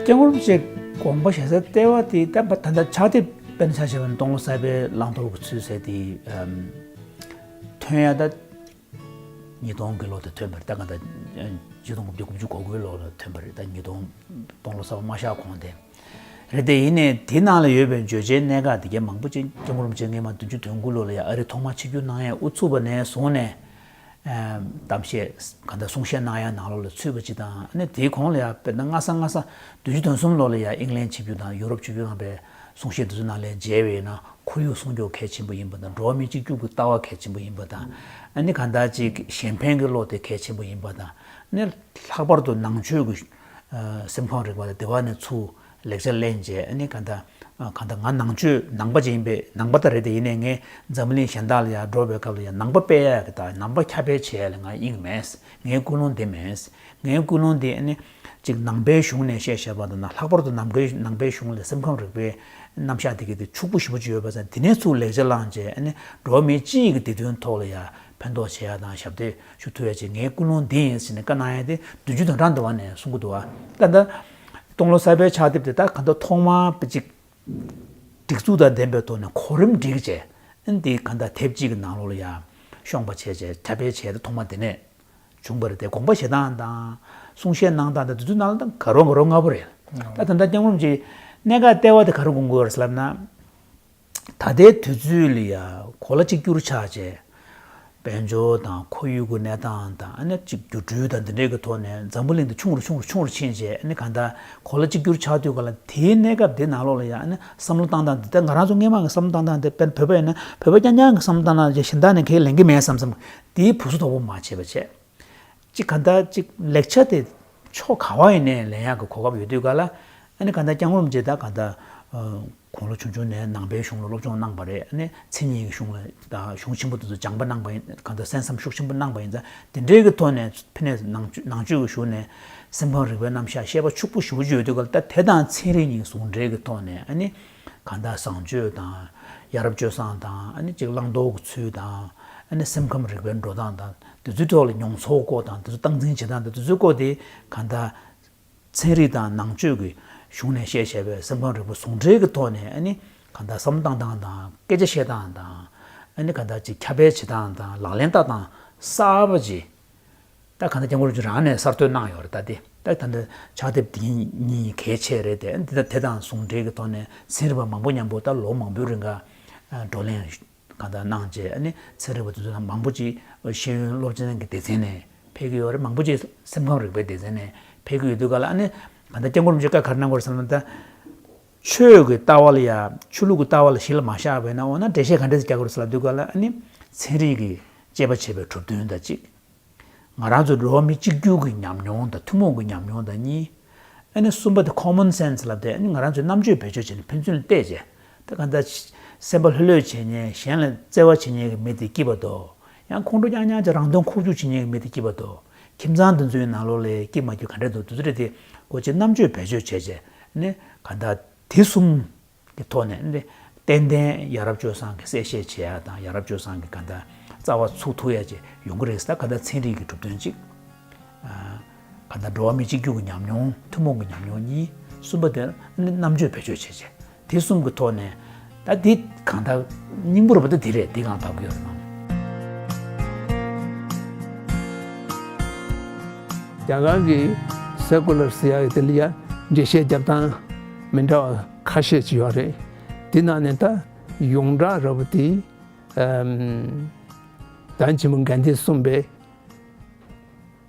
སྐྱབས་མགོན་རིན་པོ་ཆེ་དགོངས་པ་བཞེས་ས་ལྟེ་བ་དེ་ད་ད་ལྟ་ཕྱག་དེབ་དཔེར་ན་ཆ་བཞག་པ་ན་སྟོང་ལོ་གསར་པའི་བླང་དོར་གྱི་ཚུལ་ཟེར་དེ་ཐོན་ཡ་ད། ཉིས་སྟོང་གི་ལོ་དེ་ཐོན་པ་རེད། ད་ག་ད་ཉིས་སྟོང་དགུ་བརྒྱ་དགུ་བཅུ་གོ་དགུའི་ལོ་ལ་ཐོན་པ་རེད། ད་ཉིས་སྟོང་སྟོང་ལོ་གསར་པ་མ་ཤར་གོང་དེ་རེད། དེ་ཡིན་ནའི་དེ་ནང་ལ་ཡོད་པའི་བརྗོད་བྱའི་གནད་འགག་དེ་གའི་མང་པོ་ཅིག་སྐྱབས་མགོན་རིན་པོ་ཆེ་སྔས་མ་བདུན་ཅུ་དོན་དགུ་ལོ་ལ་ཡང་ཨ་རི་ཐོག་མར་ཆིབས་བསྒྱུར་གནང་ཡས་དབུ་ཚུགས་པ་ནས་བཟུང་ནས་གཏམ་བཤད་ག་འདྲ་གསུང་བཤད་གནང་ཡ་ནང་ལོགས་ལ་ཚུད་པ་ཅིག་དང་། ཨ་ནི་དེའི་གོང་ལ་ཡང་དཔེར་ན་སྔ་ས་སྔ་ས་བདུན་ཅུ་དོན་གསུམ་ལོ་ལ་ཡང་ཨིང་ལན་ཆིབས་བསྒྱུར་དང་ཡུ་རོབ་ཆིབས་བསྒྱུར་གནང་པའི་གསུང་བཤད་དེ་ཚོ་ནང་ལ་མཇལ་བས་ན། ཁོར་ཡུག་སྲུང་སྐྱོབ་གལ་ཆེན་པོ་ཡིན་པ་དང་། འགྲོ་བ་མི་གཅིག་གྱུར་གྱི་ལྟ་བ་གལ་ཆེན་པོ་ཡིན་པ་དང་། ཨ་ནི་གང་ལྟར་ཅིག་གཞན་ཕན་གྱི་བློ་དེ་གལ་ཆེན་པོ་ཡིན་པ་དང་། ཨ་ནི་ལྷག་པར་དུ་ནང་ཆོས་ཀྱི་ཨ་སེམས་ཁམས་རིག་པ་ལ་དེ་བ་ནས་ཚུར་ལེགས་ཆ་ལེན་བྱས། ཨ་ནི་གང་ལྟར་ཨ་གང་ལྟར་ང་ནང་ཆོས་ནང་པ་ཅིག་ཡིན་པས། ནང་པ་ད་རེད། དེ་ཡིན་ནའི་ངས་འཛམ་བུ་གླིང་གཞན་དག་ལ་ཡང་འགྲོ་བའི་སྐབས་ལ་ཡང་ནང་པ་སྤེལ་ཡག་གི་དང་ནང་པ་ཁྱབ་སྤེལ་བྱེད་ཡག་ལ་ང་དབྱིངས་མེད། ངའི་ཀུན་སློང་དེ་མེད། ངའི་ཀུན་སློང་དེ་ཨ་ནི་ཅིག་ནང་པའི་གཞུང་ནས་བཤད་བཤད་པ་དང་། ལྷག་པར་དུ་ནང་པའི་ནང་པའི་གཞུང་ལ་སེམས་ཁམས་རིག་པའི་རྣམ་གཞག་དེ་གའི་དེ་ཕྱུག་པོ་ཞེ་པོ་ཅིག་ཡོད་པ་ཙང་། དེ་ནས་ཚུར་ལེགས་ཆ་བླངས་བྱས། ཨ་ནི་འགྲོ་བ་མི་སྤྱི་ཡི་གི་བདེ་དོན་ཐོག་ལ་ཡང་ཕན་ཐོགས་བྱེད་ཡ་དང་ཞབས་འདེགས་ཞུ་ཐུབ་ཡ་ཅིག་ངའི་ཀུན་སློང་འདི་ཡིན་ཟེར་ནས་བཀའ་གནང་ཡ་དེ་བདུན་ཅུ་དོན་གྲངས་འདྲ་བ་ནས་གསུང་གི་འདུག་བ། ད་ལྟ་སྟོང་ལོ་གསར་པའི་ཕྱག་དེབ་དེ་ད་ག་འདྲ་ཐོག་མར་ཅིག་སྒྲིག་འཛུགས་དང་ལྡན་པའི་ཐོག་ནས་གོ་རིམ་སྒྲིག་བྱས། ཨ་ནི་དེ་ག་འདྲ་དེབ་གཅིག་གི་ནང་ལོགས་ལ་ཡང་ཤོང་པ་བྱས་བྱས་ཁྱབ་སྤེལ་བྱས་ཏེ་ཐོག་མ་དེ་ནས། བྱུང་བ་རེད་དེ། དགོངས་པ་བཞེས་སྟངས་དང་གསུང་བཤད་གནང་སྟངས་དང་དེ་ཚོའི་ནང་ལ་ད་ག་རོ་ག་རོ་ལྔ་པོ་རེད། ད་ད་ལྟ་སྐྱབས་མགོན་རིན་པོ་ཆེ་གནད་འགག་ལྟེ་བ་དེ་ག་རེ་དགོངས་དགོས་རེད་ཟེར་ལབ་ན། ད་ལྟའི་དུས་ཚོད་ལ་ཡ་གོ་ལ་གཅིག་གྱུར་ཆགས་བྱས། དཔལ་འབྱོར་དང་ཁོར་ཡུག་གི་གནས་སྟངས་དང་། ཨ་ནི་གཅིག་སྒྱུར་སྤྲོད་དང་འདི་འདྲའི་གི་ཐོག་ནས་འཛམ་བུ་གླིང་འདི་ཆུང་རུ་ཆུང་རུ་ཆུང་རུ་ཕྱིན་བྱས། ཨ་ནི་གང་ལྟར་གོ་ལ་གཅིག་གྱུར་ཆགས་དུས་ག་ལ་དེའི་གནས་སྐབས་དེ་ནང་ལོགས་ལ་ཡ་ཨ་ནི་བསམ་བློ་བཏང་སྟངས་འདི། ད་ང་རང་ཚོ་སྔས་མ་གི་བསམ་བློ་བཏང་སྟངས་དེ། དཔེར་ན་བོད་པ་ཡིན་ན་བོད་པ་རྐྱང་རྐྱང་གི་བསམ་བློ་བཏང་སྟངས་བྱས། གཞན་དག་ནས་གང་ལེན་གྱི་མེད་བསམ་བསམ། དེའི་བུ་སུ་དོག་པོ་མ་བྱས་པ་བྱས། གཅིག་ག་འདྲ་གཅིག་ལེགས་ཆ་དེ་ཕྱོགས་ག་བ་ཡིན་ནའི་ལེན་ཡག་གི་གོ་སྐབས་ཡོད་དུས་ག་ལ། ཨ་ནི་ག་འདྲ་སྐྱབས་མགོན་རིན་པོ་ཆེ་ད་ག་འདྲ་ཨ་དགུང་ལོ་ཆུང་ཆུང་ནས་ནང་པའི་གཞུང་ལ་སློབ་སྦྱོང་གནང་བ་རེད། ཨ་ནི་མཚན་ཉིད་ཀྱི་གཞུང་ལ་ད་གཞུང་ཆེན་པོ་དེ་ཚོ་སྦྱངས་པ་གནང་བ་ཡིན། ག་འདྲ་གསན་བསམ་ཤུགས་ཆེན་པོ་གནང་བ་ཡིན་ཙང་། དེ་འདྲའི་གི་ཐོག་ནས་ཕ་ནས་ནང་ཆོས་ནང་ཆོས་ཀྱི་གཞུང་ནས་སེམས་ཁམས་རིག་པའི་རྣམ་གཞག་ཤེས་པ་ཕྱུག་པོ་ཞེ་པོ་ཅིག་ཡོད་དུས་ག་ལ། ད་དེ་དང་ཚན་རིག་གཉིས་ཟུང་འབྲེལ་གྱི་ཐོག་ནས་ཨ་ནི། གང་ལྟར་བཟང་སྤྱོད་དང་ཡ་རབས་སྤྱོད་བཟང་དང་། ཨ་ནི་གཅིག་བླང་དོར་གྱི་ཚུལ་དང་། ཨ་ནི་སེམས་ཁམས་རིག་པའི་འགྲོ་སྟངས་དང་། དེ་ཚོའི་ཐོག་ལ་མྱོང་ཚོར་སྐོར་དང་། དེ་ཚོ་སྟངས་འཛིན་བྱེད་སྟངས་དང་། དེ་ཚོའི་སྐོར་དེ་གང་ལྟར་ཚན་རིག་དང་ནང་ཆོས་ཀྱི་ གཞུང་ནས་བཤད་བྱས་པའི་སེམས་ཁམས་རིག་པ་ཟུང་འབྲེལ་གྱི་ཐོག་ནས་ཨ་ནི་གང་ལྟར་བསམ་བློ་བཏང་སྟངས་དང་སྐད་ཆ་བཤད་སྟངས་དང་ཨ་ནི་གང་ལྟར་ཅིག་ཁྱབ་སྤེལ་བྱེད་སྟངས་དང་ལག་ལེན་བསྟར་སྟངས་གསར་པ་ཅིག་ད་གང་ལྟར་སྐྱབས་མགོན་རིན་པོ་ཆེ་རང་ནས་གསར་གཏོད་གནང་ཡོད་རེད། ད་དེ་ད་ད་ལྟ་ཕྱག་དེབ་འདི་གཉིས་གལ་ཆེ་རེད་དེ། འདི་ད་དེ་དང་ཟུང་འབྲེལ་གྱི་ཐོག་ནས་ཚན་རིག་པ་མང་པོ་མཉམ་པོ་ད་ལོ་མང་པོའི་རིང་ག་བགྲོ་གླེང་གང་ལྟར་གནང་བྱས། ཨ་ནི་ཚན་རིག་པ་དེ་ཚོ་ནང་མང་པོ་ཅིག་ཤེས་ཡོན་སློབ་ཚན་གྱི་སྡེ་ཚན་ནས་ཕེབས་ཀྱི་ཡོད་རེད། མང་པོ་ཅིག་སེམས་ཁམས་རིག་པའི་སྡེ་ཚན་ནས་ཕེབས་ཀྱི་ཡོད་དུས་ག་ལ། ཨ་ནི་གང་ལྟར་སྐྱབས་མགོན་རིན་པོ་ཆེས་བཀའ་ག་རེ་གནང་དགོས་རེད་ཟེར་ན། ད་ཆོས་ཀྱི་ལྟ་བ་ལ་ཡ་ཆོས་ལུགས་ཀྱི་ལྟ་བ་ལ་གཞི་ལ་མ་བཞག་པ་ཡིན་ན། འོ་ན་འགྲེལ་བཤད་ག་འདྲས་རྒྱག་དགོས་རེད་ཟེར་ལབ་དུས་ག་ལ། ཨ་ནི་ཚན་རིག་གི་དཔྱད་པ་བྱས་པའི་གྲུབ་དོན་དང་གཅིག་ང་རང་ཚོའི་འགྲོ་བ་མི་གཅིག་གྱུར་གྱི་ཉམས་མྱོང་དང་ཐུན་མོང་གི་ཉམས་མྱོང་དང་གཉིས། ཨ་ནི་གསུམ་པ་དེ་common sense ལབ་སྟེ། ཨ་ནི་ང་རང་ཚོའི་རྣམ་དཔྱོད་བེད་སྤྱོད་བྱས་ནས་ཕན་ཚུན་ལ་བལྟས་བྱས། ད་གང་ལྟར་སེམས་པ་ལྷོད་ལྷོད་བྱེད་མཁན། གཞན་ལ་བརྩེ་བ་བྱེད་མཁན་གྱི་མི་དེ་སྐྱིད་པ་འདུག་ཡང་ཁོང་ཁྲོ་རྐྱང་རྐྱང་བྱས་རང་དོན་ཁུག་ཀྱུག་བྱེད་མཁན་གྱི་མི་དེ་སྐྱིད་པ་འདུག་ཁྱིམ་ཚང་འདི་ཚོའི་ནང་ལོགས་ལ་སྐྱིད་མ་སྐྱིད་ག་འདྲས་འདུག་འདི་ཚོ་རེད། དེ་ཀོ་ཅི་རྣམ་དཔྱོད་བེད་སྤྱོད་བྱས་བྱས་ནས་གང་ལྟར་དེ་གསུམ་གྱི་ཐོག་ནས་ནི་ཏན་ཏན་ཡ་རབས་སྤྱོད་བཟང་གི་གསལ་བཤད་བྱེད་ཡ་དང་། ཡ་རབས་སྤྱོད་བཟང་གི་གང་ལྟར་རྩ་བ་ཚུགས་ཐུབ་ཡ་ཅིག་ཡོང་གི་རེད་ཟེར། ད་གང་ལྟར་ཚན་རིག་གི་གྲུབ་དོན་གཅིག་ཨ། གང་ལྟར་འགྲོ་བ་མི་གཅིག་གྱུར་གྱི་ཉམས་མྱོང་། ཐུན་མོང་གི་ཉམས་མྱོང་གཉིས། གསུམ་པ་དེ་ནི་རྣམ་དཔྱོད་བེད་སྤྱོད་བྱས་བྱས། དེ་གསུམ་གྱི་ཐོག་ནས་ད་འདི་གང་ལྟར་སྙིང་པོ་རུ་བ་ད་འདི་རེད། འདི་གང་ལྟར་ཡོད་རེད་ན། རྒྱ་གར་གྱི་secular ཟེར་ཡག་གི་དེ་ལ་ཡ་འགྲེལ་བཤད་རྒྱབ་སྟངས་མི་འདྲ་བ་ཁ་ཤས་ཅིག་ཡོད་རེད། དེ་ནང་ནས་ད་ཡོངས་གྲགས་ར་བ་དེ་ཨམ། བདག་ཆེན་པོ་གྷན་དྷིས་གསུངས་པའི་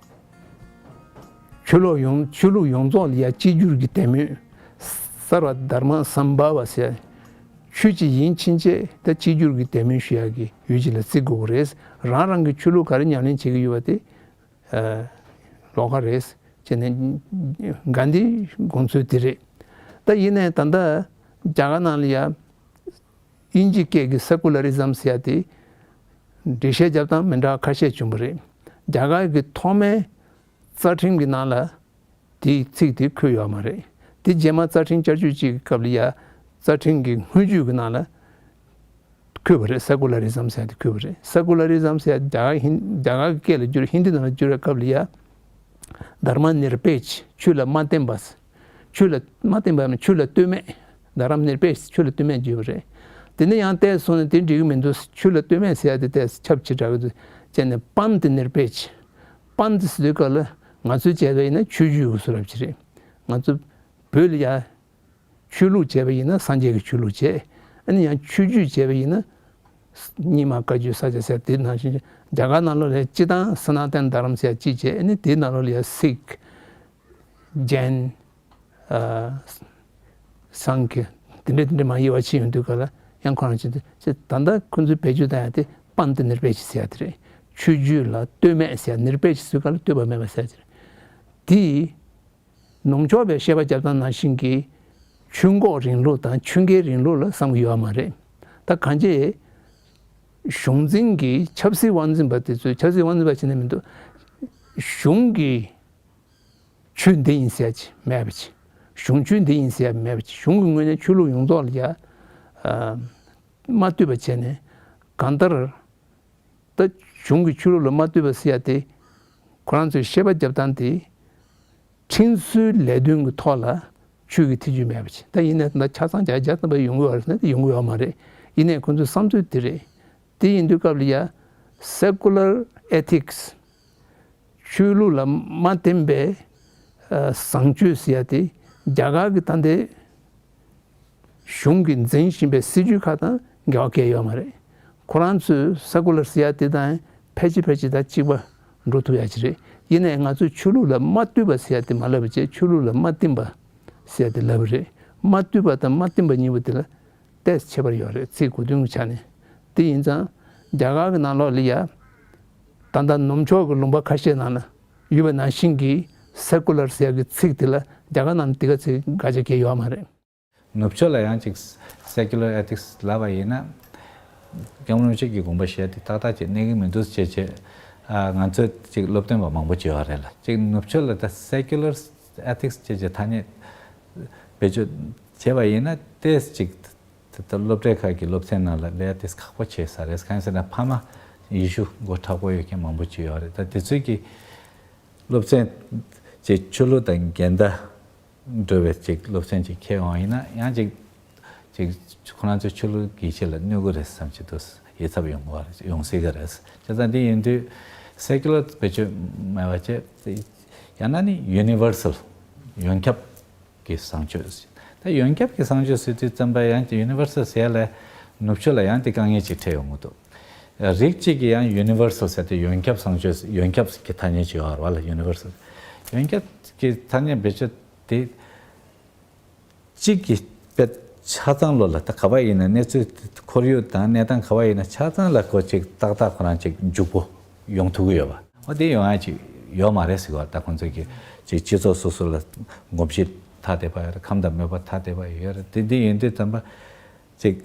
ཆོས་ལུགས་ཡོངས། ཆོས་ལུགས་ཡོངས་རྫོགས་ལ་ཡ་གཅིག་གྱུར་གྱི་དད་མོས། སརྦ་དྷརྨ་སམ་བྷ་ཝ་ཟེར། ཆོས་གཅིག་ཡིན་ཕྱིན་ཆད་ད་གཅིག་གྱུར་གྱི་དད་མོས་ཞུ་ཡག་གི་ཡུལ་ཅིག་ལ་བརྩི་དགོས་ཀྱི་རེད། རང་རང་གི་ཆོས་ལུགས་ག་རེ་ཉམས་ལེན་བྱེད་ཀྱི་ཡོད་པ་དེ་ཨ། ལོགས་ཀ་རེད་ཅེས་ནས་གྷན་དྷིའི་དགོངས་ཚུལ་དེ་རེད། ད་ཡིན་ནའི་ད་ལྟ་རྒྱ་གར་ནང་ལ་ཡ་དབྱིན་ཇི་སྐད་ཀྱི་secularism ཟེར་ཡ་དེ་འགྲེལ་བཤད་རྒྱབ་སྟངས་མི་འདྲ་ཁ་ཤས་བྱུང་བ་རེད། རྒྱ་གར་གྱི་ཐོག་མའི་རྩ་ཁྲིམས་ཀྱི་ནང་ལ་དེའི་ཚིག་དེ་འཁོད་ཡོད་མ་རེད། དེ་རྗེས་མ་རྩ་ཁྲིམས་བསྐྱར་བཅོས་གཅིག་གི་སྐབས་ལ་ཡ་རྩ་ཁྲིམས་ཀྱི་སྔོན་ཇུས་ཀྱི་ནང་ལ་འཁོད་པ་རེད། secularism ཟེར་དེ་འཁོད་པ་རེད། secularism ཟེར་རྒྱ་གར་ཧིན། རྒྱ་གར་གྱི་སྐད་ལ་བསྒྱུར། ཧིན་དི་ནང་ལ་བསྒྱུར་བའི་སྐབས་ལ་ཡ་དྷརྨ་ནིར་པེཁ་ཆོས་ལ་མ་བརྟེན་པ། ཆོས་ལ་མ་བརྟེན་པ་ཡང་ན་ཆོས་ལ་ལྟོས་མེད། དྷརྨ་ནིར་པེཁ་ཆོས་ལ་ལྟོས་མེད་བརྗོད་པ་རེད། དེ་ནས་ཡང་ཏོག་ཙམ་སོང་ནས་དེ་འགྲིག་གི་མི་འདུག་ཆོས་ལ་ལྟོས་མེད་ཟེར་ཡ་དེ་ཏོག་ཙམ་ཁྱབ་ཆེ་དྲགས་ཀྱི་འདུག་ཅེས་ནས་པནྟ་ནིར་པེཁ། པནྟ་ཟེར་དུས་སྐབས་ལ་ང་ཚོས་བྱས་པ་ཡིན་ན་ཆོས་བརྒྱུད་ཀྱི་བཟོ་འདྲ་ཅིག་རེད། ང་ཚོ་བོད་ལ་ཡ་ཆོས་ལུགས་བྱས་པ་ཡིན་ན་སངས་རྒྱས་ཀྱི་ཆོས་ལུགས་བྱས། ཨ་ནི་ཡང་ཆོས་བརྒྱུད་བྱས་པ་ཡིན་ན་རྙིང་མ་བཀའ་བརྒྱུད་ས་སྐྱ་ཟེར། དེ་ནང་བཞིན་རྒྱ་གར་ནང་ལོགས་ལ་སྤྱི་བཏང་སྣ་ན་ཏན་དྷ་རམ་ཟེར་གཅིག་བྱས། ཨ་ནི་དེའི་ནང་ལོགས་ལ་ཡང་སིག། ཇེན། ཨ། སངས་རྒྱས། དེ་འདྲ་དེ་འདྲ་མ་དབྱེ་བ་ཕྱེ་ཡོང་དུས་ག་ལ་ཡང་ཁོ་རང་ཅི་ད་ད་ལྟ་ཁོ་ཚོའི་བེད་སྤྱོད་བཏང་ཡ་དེ་པནྟ་ནིར་པེཁ་ཟེར་ཡ་དེ་རེད། ཆོས་བརྒྱུད་ལ་ལྟོས་མེད་ཟེར་ཡ། ནིར་པེཁ་ཟེར་ག་ལ་ལྟོས་པ་མེད་པ་ཟེར་ཡ་དེ་རེད། དེ་ནུབ་ཕྱོགས་པའི་བཤད་པ་རྒྱབ་སྟངས་ནང་བཞིན་གྱི་ཆོས་འགོག་རིང་ལུགས་དང་ཆོས་འགེལ་རིང་ལུགས་ལ་བསམ་གྱི་ཡོད་མ་རེད། ད་གང་ཅི་གཞུང་འཛིན་གྱི་ཆབ་སྲིད་དབང་འཛིན་པ་དེ་ཚོས། ཆབ་སྲིད་དབང་འཛིན་པ་བྱས་ནས་མི་འདུག་གཞུང་གི་ཆོས་འདི་ཡིན་ཟེར་ཡ་ཅིག་མེད་པ་ཅིག་གཞུང་ཆོས་འདི་ཡིན་ཟེར་ཡ་མེད་པ་ཅིག་གཞུང་གི་ངོས་ནས་ཆོས་ལུགས་ཡོངས་རྫོགས་ལ་ཡ་ཨ་མ་ལྟོས་པ་བྱས་ནས། གང་ལྟར་ད་གཞུང་གི་ཆོས་ལུགས་ལ་མ་ལྟོས་པ་ཟེར་ཡ་དེ་ཁོ་རང་ཚོའི་བཤད་པ་རྒྱབ་སྟངས་དེ་ཁྲིམས་སྲོལ་ལས་དོན་གྱི་ཐོག་ལ་ཆོས་ཀྱི་ཐེ་ཇུས་མེད་པ་ཅིག་ད་ཡིན་ནའི་ད་ཆ་ཚང་བརྒྱ་ཆ་བརྒྱ་ཐམ་པ་ཡོང་གི་ཡོད་རེད་ཟེར་ན་དེ་ཡོང་གི་ཡོད་མ་རེད། ཡིན་ནའི་ཁོ་ཚོའི་བསམ་ཚུལ་དེ་རེད། དེ་ཡིན་དུས་སྐབས་ལ་ཡ་secular ethics ཆོས་ལུགས་ལ་མ་བརྟེན་པའི་ཨ་བཟང་སྤྱོད་ཟེར་ཡ་དེ་རྒྱ་གར་གྱི་ད་ལྟའི་གཞུང་གིས་འཛིན་བཞིན་པའི་སྲིད་ཇུས་ཁག་དང་འགལ་བ་གང་ཡང་ཡོད་མ་རེད། ཁོ་རང་ཚོས་secular ཟེར་ཡ་དེ་དང་ཕལ་ཆེར་ཕལ་ཆེར་ད་གཅིག་པ་འགྲོ་ཐུབ་ཡ་ཅིག་རེད། ཡིན་ནའི་ང་ཚོས་ཆོས་ལུགས་ལ་མ་ལྟོས་པ་ཟེར་ཡ་དེ་མ་ལབ་པ་བྱས། ཆོས་ལུགས་ལ་མ་བརྟེན་པ་ཟེར་ཡ་དེ་ལབ་པ་རེད། མ་ལྟོས་པ་དང་མ་བརྟེན་པ་གཉིས་པོ་དེ་ལ་ཏོག་ཙམ་ཁྱད་པར་ཡོད་རེད། ཚིག་གོ་དོན་གྱི་ཆ་ནས། དེ་ཡིན་ཙང་རྒྱ་གར་གྱི་ནང་ལོགས་ལ་ཡ་ད་ལྟ་ནུབ་ཕྱོགས་ཀྱི་ལུང་པ་ཁ་ཤས་ནང་ལ་ཡོད་པ་ནང་བཞིན་གྱི་secular ཟེར་ཡ་གི་ཚིག་དེ་ལ་རྒྱ་གར་ནང་ལ་དེ་ག་ཚིག་འགའ་ཤས་གང་ཡང་ཡོད་མ་རེད། ནུབ་ཕྱོགས་ལ་ཡང་ཅིག་secular ethics ལབ་པ་ཡིན་ན། སྐྱབས་མགོན་རིན་པོ་ཆེ་གི་དགོངས་པ་བཞེས་ཏེ་ཏག་ཏག་ཅིག་གནས་ཀྱི་མི་འདུག་ཅེས་བྱས། ཨ། ང་ཚོས་ཅིག་སློབ་སྟོན་པ་མང་པོ་བྱས་པ་རེད་ལ། ཅིག་ནུབ་ཕྱོགས་ལ་ད་secular ethics ཅེས་བྱས་ཐ་སྙད་བེད་སྤྱོད་བྱས་པ་ཡིན་ན། ཏོག་ཙམ་ཅིག་ད་ལྟ་སློབ་གྲྭའི་ཁག་གི་སློབ་ཚན་ནང་ལ་ལས་ཏོག་ཙམ་ཁག་པོ་བྱས་ས་རེད། གང་ཡིན་ཟེར་ན་ཕ་མ་ཡེ་ཤུ་མགོ་མཁྲེགས་པོ་ཡོད་མཁན་མང་པོ་ཅིག་ཡོད་རེད། ད་དེ་ཚོས་ཀྱི་སློབ་ཚན་ཅིག་ཆོས་ལུགས་དང་འགལ་ཟླ་ འགྲོ་བའི་ཅིག་སློབ་ཚན་ཅིག་འཁྱེར་འོང་ཡིན་ན་ཡང་ཅིག་ཅིག་ཁོ་རང་ཚོའི་ཆོས་ལུགས་ཀྱི་ཆེད་ལ་གནོད་གི་རེད་བསམ་གྱི་འདུག་ཡིད་ཚབ་ཡོང་གི་རེད། ཡོང་སྲིད་གི་རེད། བྱས་ཙང་འདི་ཡིན་དུས་སེ་ཀུ་ལར་བེད་སྤྱོད་མེད་པ་བྱས། ཡང་ན་ནི་ཡུ་ནི་ཝར་སལ་ཡོངས་ཁྱབ་ཀྱི་བཟང་སྤྱོད། ད་ཡོངས་ཁྱབ་ཀྱི་བཟང་སྤྱོད་ཟེར་དུས་ཙམ་པ་ཡང་ཡུ་ནི་ཝར་སལ་ཟེར་ཡ་ལ་ནུབ་ཕྱོགས་ལ་ཡང་དེ་དཀའ་ངལ་ཅིག་འཕྲད་ཡོང་གི་འདུག་རིགས་གཅིག་གིས་ཡང་ཡུ་ནི་ཝར་སལ་ཟེར་ཏེ་ཡོངས་ཁྱབ་བཟང་སྤྱོད། ཡོངས་ཁྱབ་ཀྱི་ཐ་སྙད་ཅིག་ཡོད་རེད་བ་ལ། ཡུ་ནི་ཝར་སལ་ཡོངས་ཁྱབ་ཀྱི་ཐ་སྙད་བེད་སྤྱོད་དེ་གཅིག་གི་དཔེ་ཆ་ཚང་ལོ་ལ། ད་ག་བ་ཡིན་ན་གནས་ཚུལ་ཁོར་ཡུག་དང་གནས་སྟངས་ག་བ་ཡིན་ན་ཆ་ཚང་ལ་ཁོ་ཅིག་ཏག་ཏག་ཁོ་རང་ཅིག་འཇུག་པོ་ཡོང་ཐུབ་ཀྱི་ཡོད་པ། འོ་དེ་ཡོང་ཡ་ཅིག་ཡོད་མ་རེད་ཟེར་བ། ད་ཁོང་ཚོ་གི་ཅིག་སྤྱི་ཚོགས་སོ་སོ་ལ་གོམས་གཤིས་ཐ་དད་པ་ཡོད་རེད། ཁམས་དང་མོས་པ་ཐ་དད་པ་ཡོད་རེད། དེ་འདི་ཡིན་དུས་ཙམ་པ་ཅིག་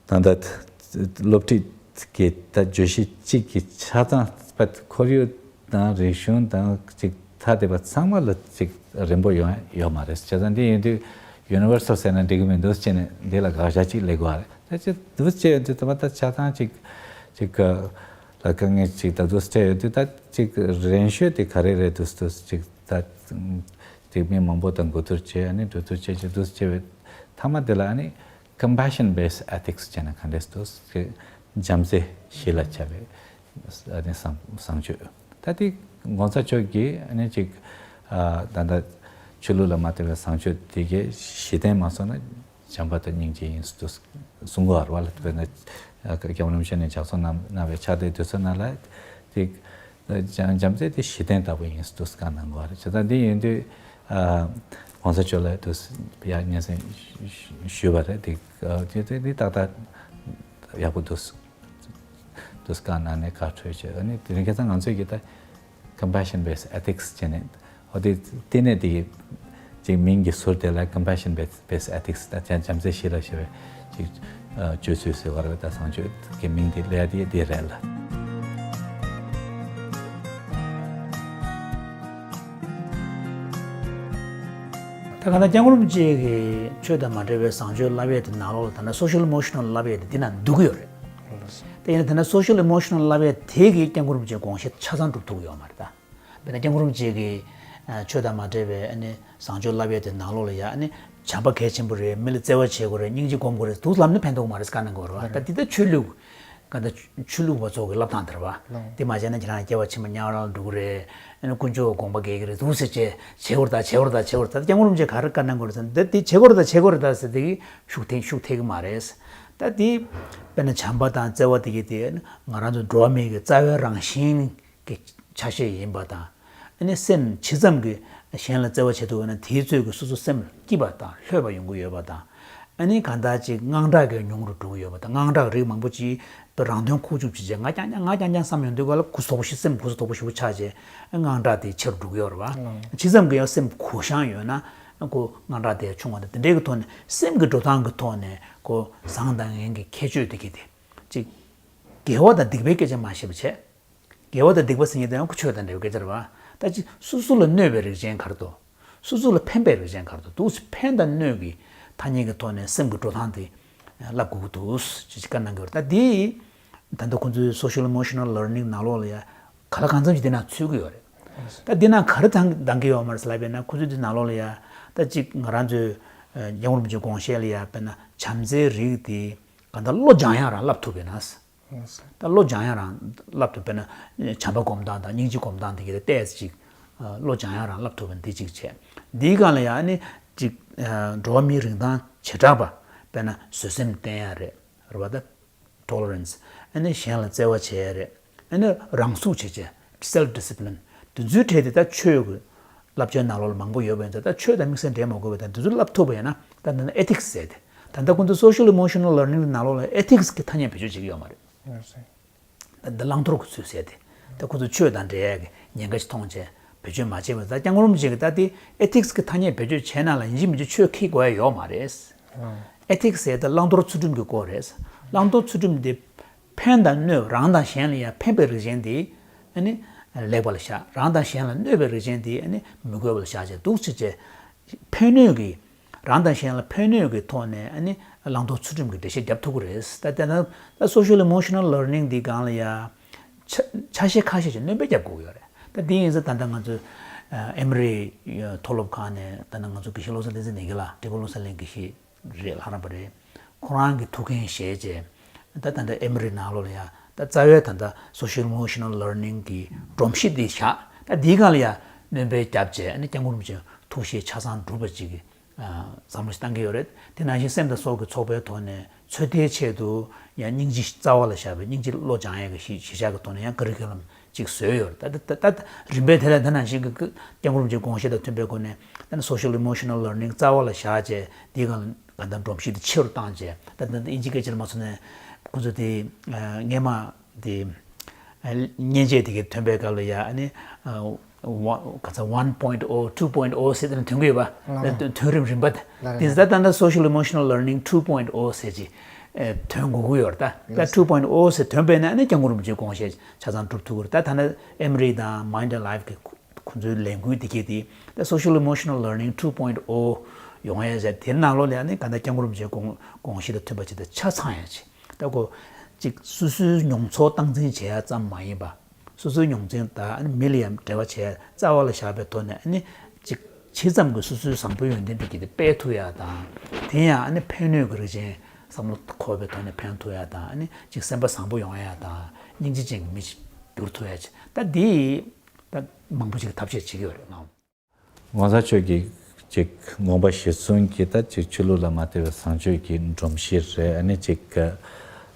ད་ལྟ་སློབ་ཁྲིད་ཀྱི་ད་བརྗོད་གཞི་གཅིག་གི་ཆ་ཚང་པ་ཁོར་ཡུག་དང་རིག་གཞུང་དང་ཅིག་ཐ་དད་པ་ཚང་མ་ལ་ཅིག་རན་པོ་ཡོང་ཡ་ཡོད་མ་རེད། བྱས་ཙང་འདི་ཡིན་དུས་ཡུ་ནི་ཝར་སལ་ཟེར་ན་འགྲིག་གི་མི་འདུག་ཅེས་ནས་འདི་ལ་དགག་བཞག་ཅིག་སླེབས་དགོས་རེད། ད་ཅི་འདུག་ཅེས་ཡོད་དུས་ད་མ་ད་ཆ་ཚང་ཅིག་ཅིག་ལ་དཀའ་ངལ་ཅིག་ད་འདུག་སྤྲད་ཡོད་དུས། ད་ཅིག་རན་ཤོས་དེ་ག་རེ་རེད་འདུག་འདུག་ཅིག་ད་ཅིག་མི་མང་པོ་དང་གོ་བསྡུར་བྱས། ཨ་ནི་གྲོས་བསྡུར་བྱས་ཅིག་འདུག་བྱས་པའི་མཐའ་མ་དེ་ལ་ཨ་ནི། Compassion based ethics ཅེས་ན་ག་འདྲས་འདུག་བྱམས་བརྩེ་གཞི་ལ་བྱས་པའི་ཨ་ནི་བཟང་བཟང་སྤྱོད། ད་དེ་༸གོང་ས་མཆོག་གིས་ཨ་ནི་ཅིག་ཨ་ད་ལྟ་ཆོས་ལུགས་ལ་མ་ལྟོས་པའི་བཟང་སྤྱོད་དེ་གའི་གཞི་རྟེན་མ་སོང་ན་བྱམས་པ་དང་སྙིང་རྗེ་ཡིན་འདུག་གསུང་གི་ཡོད་རེད་བ་ལ། དཔེར་ན་སྐྱབས་མགོན་རིན་པོ་ཆེ་ནས་ལྗགས་རྩོམ་གནང་གནང་བའི་ཕྱག་དེབ་དེ་ཚོ་ནང་ལ་དེ། བྱམས་བྱམས་བརྩེ་དེ་གཞི་རྟེན་ལྟ་བུ་ཡིན་འདུག་བཀའ་གནང་གི་ཡོད་རེད། བྱས་ཙང་འདི་ཡིན་དུས་ཨ་༸གོང་ས་མཆོག་ལ་དུ་ཡ་སྙན་སེང་ཞུས་པ་རེད། དེ་ཨ་དེ་དེ་དེ་ཏག་ཏག་ཡག་པོ་འདུག་འདུག་བཀའ་གནང་ནས་བཀའ་འཁྲོལ་བྱས། ཨ་ནི་དེ་རིང་ཁ་སང་ང་ཚོས་ཀྱི་ད་Compassion based ethics ཅེས་ནས། འོ་དེ་ལྟེ་གནས་དེ་ཅིག་མིང་གི་ཟུར་དེ་ལ་Compassion based ethics ད་བྱམས་བྱམས་བརྩེ་གཞི་ལ་བྱེད་པའི་ཅིག་སྤྱོད་ཚུལ་ཟེར་བ་རེད། ད་བཟང་སྤྱོད་ཀྱི་མིང་དེ་ལས་དེ་དེ་རེད་ལ། ད་ག་ད་སྐྱབས་མགོན་རིན་པོ་ཆེ་གི་ཆོས་དང་མ་འབྲེལ་བའི་བཟང་སྤྱོད་བསླབ་ཡས་དེ་ནང་ལོགས་ལ་ད་ནི་Social Emotional བསླབ་ཡས་དེ་དེ་ན་འདུག་གི་ཡོད་རེད། ད་ཡིན་ན་ད་ནི་Social Emotional བསླབ་ཡས་དེ་གི་སྐྱབས་མགོན་རིན་པོ་ཆེའི་དགོངས་གཞི་ཆ་ཚང་འགྲུབ་ཐུབ་ཀྱི་ཡོད་མ་རེད་ད། དཔེར་ན་སྐྱབས་མགོན་རིན་པོ་ཆེ་གིས་ཆོས་དང་མ་འབྲེལ་བའི་ཨ་ནི་བཟང་སྤྱོད་བསླབ་ཡས་དེ་ནང་ལོགས་ལ་ཡ་ཨ་ནི་བྱམས་པ་གལ་ཆེན་པོ་རེད། མི་ལ་བརྩེ་བ་བྱེད་དགོས་རེད། སྙིང་རྗེ་སྒོམ་དགོས་རེད། འདུག་ལབ་ན་ཕན་ཐོགས་མ་རེད་བཀའ་གནང་དགོས་རེད་བ། ད་འདི་ད་ཆོས་ལུགས་ག་ད་ཆོས་ལུགས་པ་ཚོ་གི་བསླབ་སྟངས་དེ་རེད་བ། འདི་མ་བྱས་ན་ཁྱེད་རང་སྐྱེ་བ་ཕྱི་མ་དམྱལ་བ་རང་ལ་འགྲོ་གི་རེད། ཨ་ནི་དཀོན་མཆོག་དགོངས་པ་འགལ་གི་རེད། འདུག་ཟེར་བྱས་བྱེད་དགོས་རེད་ད། བྱེད་དགོས་རེད་ད། བྱེད་དགོས་རེད་ད། ད་སྐྱབས་མགོན་རིན་པོ་ཆེ་ག་རེ་བཀའ་གནང་དགོས་རེད་ཟེར་ན། འདི་འདི་བྱེད་དགོས་རེད་ད། བྱེད་དགོས་རེད་ད་ཟེར་དེ་གི་ཤུགས་ཐེབས་ཤུགས་ཐེབས་གི་མ་རེད། ད་འདི་དཔེར་ན་བྱམས་པ་དང་བརྩེ་བ་དེ་གི་དེ་ང་རང་ཚོ་འགྲོ་བ་མིའི་གི་རྩ་བའི་རང་བཞིན་གྱི་ཆ་ཤས་ཡིན་པ་དང་། ཨ་ནི་སེམས་ཇི་ཙམ་གྱིས་གཞན་ལ་བརྩེ་བ་བྱེད་ཐུབ་པ་ན་དེའི་ཚོད་ཀྱིས་སོ་སོ་སེམས་སྐྱིད་པ་དང་ལྷོད་པ་ཡོང་གི་ཡོད་པ་དང་། ཨ་ནི་གང་ལྟར་ཅིག་དངངས་སྐྲག་གི་ཉུང་རུ་འགྲོ་གི་ཡོད་པ་དང་། དངངས་སྐྲག་རིགས་མང་པོ་ཅིག་པའི་རང་དོན་ཁུག་ཀྱུག་ཅིག་བྱས་ང་རྐྱང་རྐྱང་ང་རྐྱང་རྐྱང་བསམ་ཡོང་དུས་ག་ལ་གུ་དོག་པོ་ཞིག་སེམས་གུ་དོག་པོ་ཞིག་པོ་ཆགས་བྱས་དངངས་སྐྲག་དེ་ཆེ་རུ་འགྲོ་གི་ཡོད་རེད་བ། ཇི་ཙམ་གྱིས་ཡང་སེམས་གུ་བཤངས་ཡོད་ན་ཁོ་དངངས་སྐྲག་དེ་ཆུང་བ་དང་དེ་འདྲའི་གི་ཐོག་ནས་སེམས་ཀྱི་འགྲོ་སྟངས་ཀྱི་ཐོག་ནས་ཁོ་བཟང་དང་ངན་གྱི་ཁྱད་ཆོས་དེ་གི་དེ་ཅིག་དགེ་བ་དང་སྡིག་པའི་སྐད་ཆ་མ་བཤད་པ་བྱས། དགེ་བ་དང་སྡིག་པ་ཟེར་མཁན་དེ་ཡང་ཁོ་ཆོས་དང་འབྲེལ་བའི་སྐད་ཆ་རེད་བ། ད་ཅི་སོ་སོ་ལ་གནོད་པའི་རིགས་ཅན་ག་རེ་འདུག་སོ་སོ་ལ་ཕན་པའི་རིགས་ཅན་ག་རེ་འདུག་འདུག་སེ་ཕན་དང་གནོད་ཀྱི་ཐ་སྙད་ཀྱི་ཐོག་ནས་སེམས་ཀྱི་འགྲོ་སྟངས་དེ་བསླབ་དགོས་ཀྱི་འདུག་ཅེས་བཀའ་གནང་གི་ཡོད་རེད། ད་འདི་ད་ལྟ་ཁོང་ཚོའི་Social Emotional Learning ནང་ལོགས་ལ་ཡ་ག་ལ་གང་འཚམ་ཞིག་འདི་ནང་ཚུད་ཀྱི་ཡོད་རེད། ད་འདི་ནང་ག་རེ་འདང་འདང་གི་ཡོད་མ་རེད་ཟེར་ལབ་པས་ན། ཁོང་ཚོའི་འདི་ནང་ལོགས་ལ་ཡ་ད་ཅིག་ང་རང་ཚོའི་སྐྱབས་མགོན་རིན་པོ་ཆེའི་དགོངས་བཞེད་ལ་ཡ་དཔེར་ན་བྱམས་བརྩེའི་རིགས་དེ་གང་ལྟར་བློ་སྦྱང་ཡག་རང་བསླབ་ཐུབ་པས་ན། ད་བློ་སྦྱང་ཡག་རང་བསླབ་ཐུབ་པས་ན། བྱམས་པ་སྒོམ་སྟངས་དང་སྙིང་རྗེ་སྒོམ་སྟངས་དེ་གའི་ཏོག་ཙམ་ཅིག་བློ་སྦྱང་ཡག་རང་བསླབ་ཐུབ་པ་ན་འདི་གཅིག་བྱས། འདིའི་སྒང་ལ་ཡང་ཨ་ནི་ཅིག་འགྲོ་བ་མིའི་རིན་ཐང་བྱེ་བྲག་པ་དཔེར་ན་བཟོད་སེམས་བསྟེན་ཡག་རེད། རེད་བ། ད་Tolerance། ཨ་ནི་གཞན་ལ་བརྩེ་བ་བྱེད་ཡག་རེད། ཨ་ནི་རང་ཟུག་བྱེད་བྱེད། Self discipline། དེ་ཚོའི་གྲས་དེ་ད་ཆོས་ཀྱི་བསླབ་བྱའི་ནང་ལོགས་ལ་མང་པོ་ཡོད་པ་ཡིན་ཙང་། ད་ཆོས་དང་དམིགས་བསལ་འབྲེལ་མ་དགོས་པའི་ད་འདི་ཚོ་བསླབ་ཐུབ་པ་ཡིན་ན། ད་འདི་ན་Ethics ཟེར་ཏེ། ད་ལྟ་ཁོང་ཚོ་Social Emotional Learning ནང་ལོགས་ལ་Ethics གི་ཐ་སྙད་བེད་སྤྱོད་བྱེད་ཀྱི་ཡོད་མ་རེད། ད་འདི་བླང་དོར་གྱི་ཚུལ་ཟེར་ཏེ། ད་ཁོང་ཚོ་ཆོས་དང་འབྲེལ་ཡག་གི་ཉེན་ཁ་ཞིག་མཐོང་བྱས་བེད་སྤྱོད་མ་བྱས་པ། ད་སྐྱབས་མགོན་རིན་པོ་ཆེ་གིས་ད་དེ་Ethics གི་ཐ་སྙད་བེད་སྤྱོད་བྱས་ན་ལ་ཡིན་གཅིག་མིན་གཅིག་ཆོས་འཁྱེར་དགོས་ཡ་ཡོད་མ་རེད། Ethics ཟེར་ད་བླང་དོར་ཚུལ་ཁྲིམས་ཀྱི་སྐོར་རེད། བླང་དོར་ཚུལ་ཁྲིམས་དེ་ཕན་དང་གནོད། རང་དང་གཞན་ལ་ཡང་ཕན་པའི་རིགས་ཅན་དེ། ཨ་ནི་ལེགས་པ་ལ་བཞག་རང་དང་གཞན་ལ་གནོད་པའི་རིགས་ཅན་དེ་ཨ་ནི་མི་དགོས་པ་ལ་བཞག་བྱས་འདུག་བྱས་བྱས། ཕན་གནོད་ཀྱི། རང་དང་གཞན་ལ་ཕན་གནོད་ཀྱི་ཐོག་ནས་ཨ་ནི་བླང་དོར་ཚུལ་ཁྲིམས་ཀྱི་འགྲེལ་བཤད་རྒྱབ་ཐུབ་ཀྱི་རེད། ད་དེ་ན་ད་Social Emotional Learning འདི་སྒང་ལ་ཡ་ཆ་ཆ་ཤས་ཁ་ཤས་ཀྱི་སྣོན་པ་རྒྱབ་དགོས་ཀྱི་ཡོད་རེད། ད་འདི་ཡིན་ཙང་ད་ལྟ་ང་ཚོས་ ཨེ་མོ་རི་མཐོ་སློབ་ཁང་ནས་ད་ནང་ང་ཚོ་དགེ་བཤེས་བློ་བཟང་བསྟན་འཛིན་ལགས་ཀྱིས་ལ་ཊི་བོ་བློ་བཟང་ལགས་དགེ་བཤེས་རེད་ལྷ་རམས་པ་རེད། ཁོ་རང་གི་ཐུགས་འགན་བཞེས་བྱས་ད་ད་ལྟ་ཨེ་མོ་རི་ནང་ལོགས་ལ་ཡ་ད་རྩ་བའི་ད་ལྟ་social emotional learning གི་སྒྲོམ་གཞི་འདི་བཞག་ད་འདིའི་སྒང་ལ་ཡ་སྣོན་པ་བརྒྱབ་བྱས་ཨ་ནི་སྐྱབས་མགོན་རིན་པོ་ཆེ་ཐུགས་བཞེད་ཆ་ཚང་འགྲུབ་པ་ཅིག་གི་བསམ་བློ་ཞིག་བཏང་གི་ཡོད་རེད། དེ་ནང་བཞིན་སེམས་དང་སྲོག་གི་ཚོགས་པའི་ཐོག་ནས་ཚོད་ལྟའི་ཆེད་དུ་ཡང་སྙིང་རྗེ་རྩ་བ་ལ་བཞག་པའི་སྙིང་རྗེ་བློ་སྦྱང་ཡས་ཀྱི་གཞི་གཞི་བཞག་གི་ཐོག་ནས་ཡང་ཀ་རི་ཀུ་ལམ་ཅིག་བཟོས་ཡོད་རེད། ད་ད་ད་ད་རིམ་པས་དེ་ལ་ད་ནང་བཞིན་གྱི་སྐྱབས་མགོན་རིན་པོ་ཆེའི་དགོངས་བཞེད་དང་མཐུན་པའི་སྒོ་ནས་ད་ནི་social emotional learning རྩ་བ་ལ་བཞག་བྱས་དེའི་སྒང་ལ་གང་ལྟར་སྒྲོམ་གཞི་དེ་ཆེ་རུ་བཏང་བྱས་ད་ད་ད་ཨིན་ཇི་སྐད་ཆ་ལ་མ་སོང་ནས་ཁོ་ཚོ་དེ་སྔས་མ་དེ་མཉེན་ཆས་དེ་གའི་ཐོན་པའི་སྐབས་ལ་ཡ་ཨ་ནི། one- ག་ཚ་one point oh two point oh ཟེར་དེ་ནས་ཐོན་གི་ཡོད་པ། ལགས་རེད། ཐོན་རིམ་རིམ་པ་དེ། ལགས་རེད། དེ་ད་ད་ལྟ་social emotional learning two point oh ཟེར་ཅིག་ཐོན་དགོས་ཀྱི་ཡོད་རེད་ད། ད་two point oh ཟེར་ཐོན་པས་ན་ཨ་ནི་སྐྱབས་མགོན་རིན་པོ་ཆེའི་དགོངས་བཞེད་ཆ་ཚང་འགྲུབ་ཐུབ་ཀྱི་རེད་ད། ད་ནི་ཨེ་མོ་རི་དང་Mind and Life གི་ཁོ་ཚོའི་ལས་འགུལ་དེ་གས་དེ་ད་social emotional learning two point oh ཡོང་ཡ་ཟེར་དེ་ནང་ལོགས་ལ་ཨ་ནི་ག་ད་སྐྱབས་མགོན་རིན་པོ་ཆེའི་དགོངས་དགོངས་གཞི་དང་མཐུན་པ་ཅིག་ད་ཆ་ཚང་ཡ་ཅིག་ད་ཁོ་ཅིག་སོ་སོའི་མྱོང་ཚོར་སྟངས་འཛིན་བྱེད་ཡ་ཙམ་མ་ཡིན་པ། སོ་སོའི་མྱོང་འཛིན་དང་ཨ་ནི་མི་ལ་ཡང་འབྲེལ་བ་བྱས་རྩ་བ་ལ་བཞག་པའི་ཐོག་ནས་ཨ་ནི་ཅིག་ཇི་ཙམ་གྱིས་སོ་སོའི་བཟང་པོའི་ཡོན་ཏན་དེ་གྱིས་དེ་སྤེལ་ཐུབ་ཡ་དང་། དེ་ཡང་ཨ་ནི་ཕན་ནུས་ཀྱི་རིགས་ཅན་བསམ་བློ་འཁོར་བའི་ཐོག་ནས་ཕན་ཐུབ་ཡ་དང་ཨ་ནི་ཅིག་སེམས་པ་བཟང་པོ་ཡོང་ཡ་དང་སྙིང་རྗེ་ཅན་གྱི་མི་ཞིག་འགྱུར་ཐུབ་ཡ་ཅིག་ད་འདི་ད་མང་པོ་ཅིག་ཐབས་ཤེས་བྱེད་ཀྱི་ཡོད་རེད་ནའང་། ༸གོང་ས་མཆོག་གི་ཅིག་དགོངས་པ་གཞིར་བཟུང་གིས་ད་ཅིག་ཆོས་ལུགས་ལ་མ་ལྟོས་པའི་བཟང་སྤྱོད་ཀྱི་སྒྲོམ་གཞི་རེད། ཨ་ནི་ཅིག་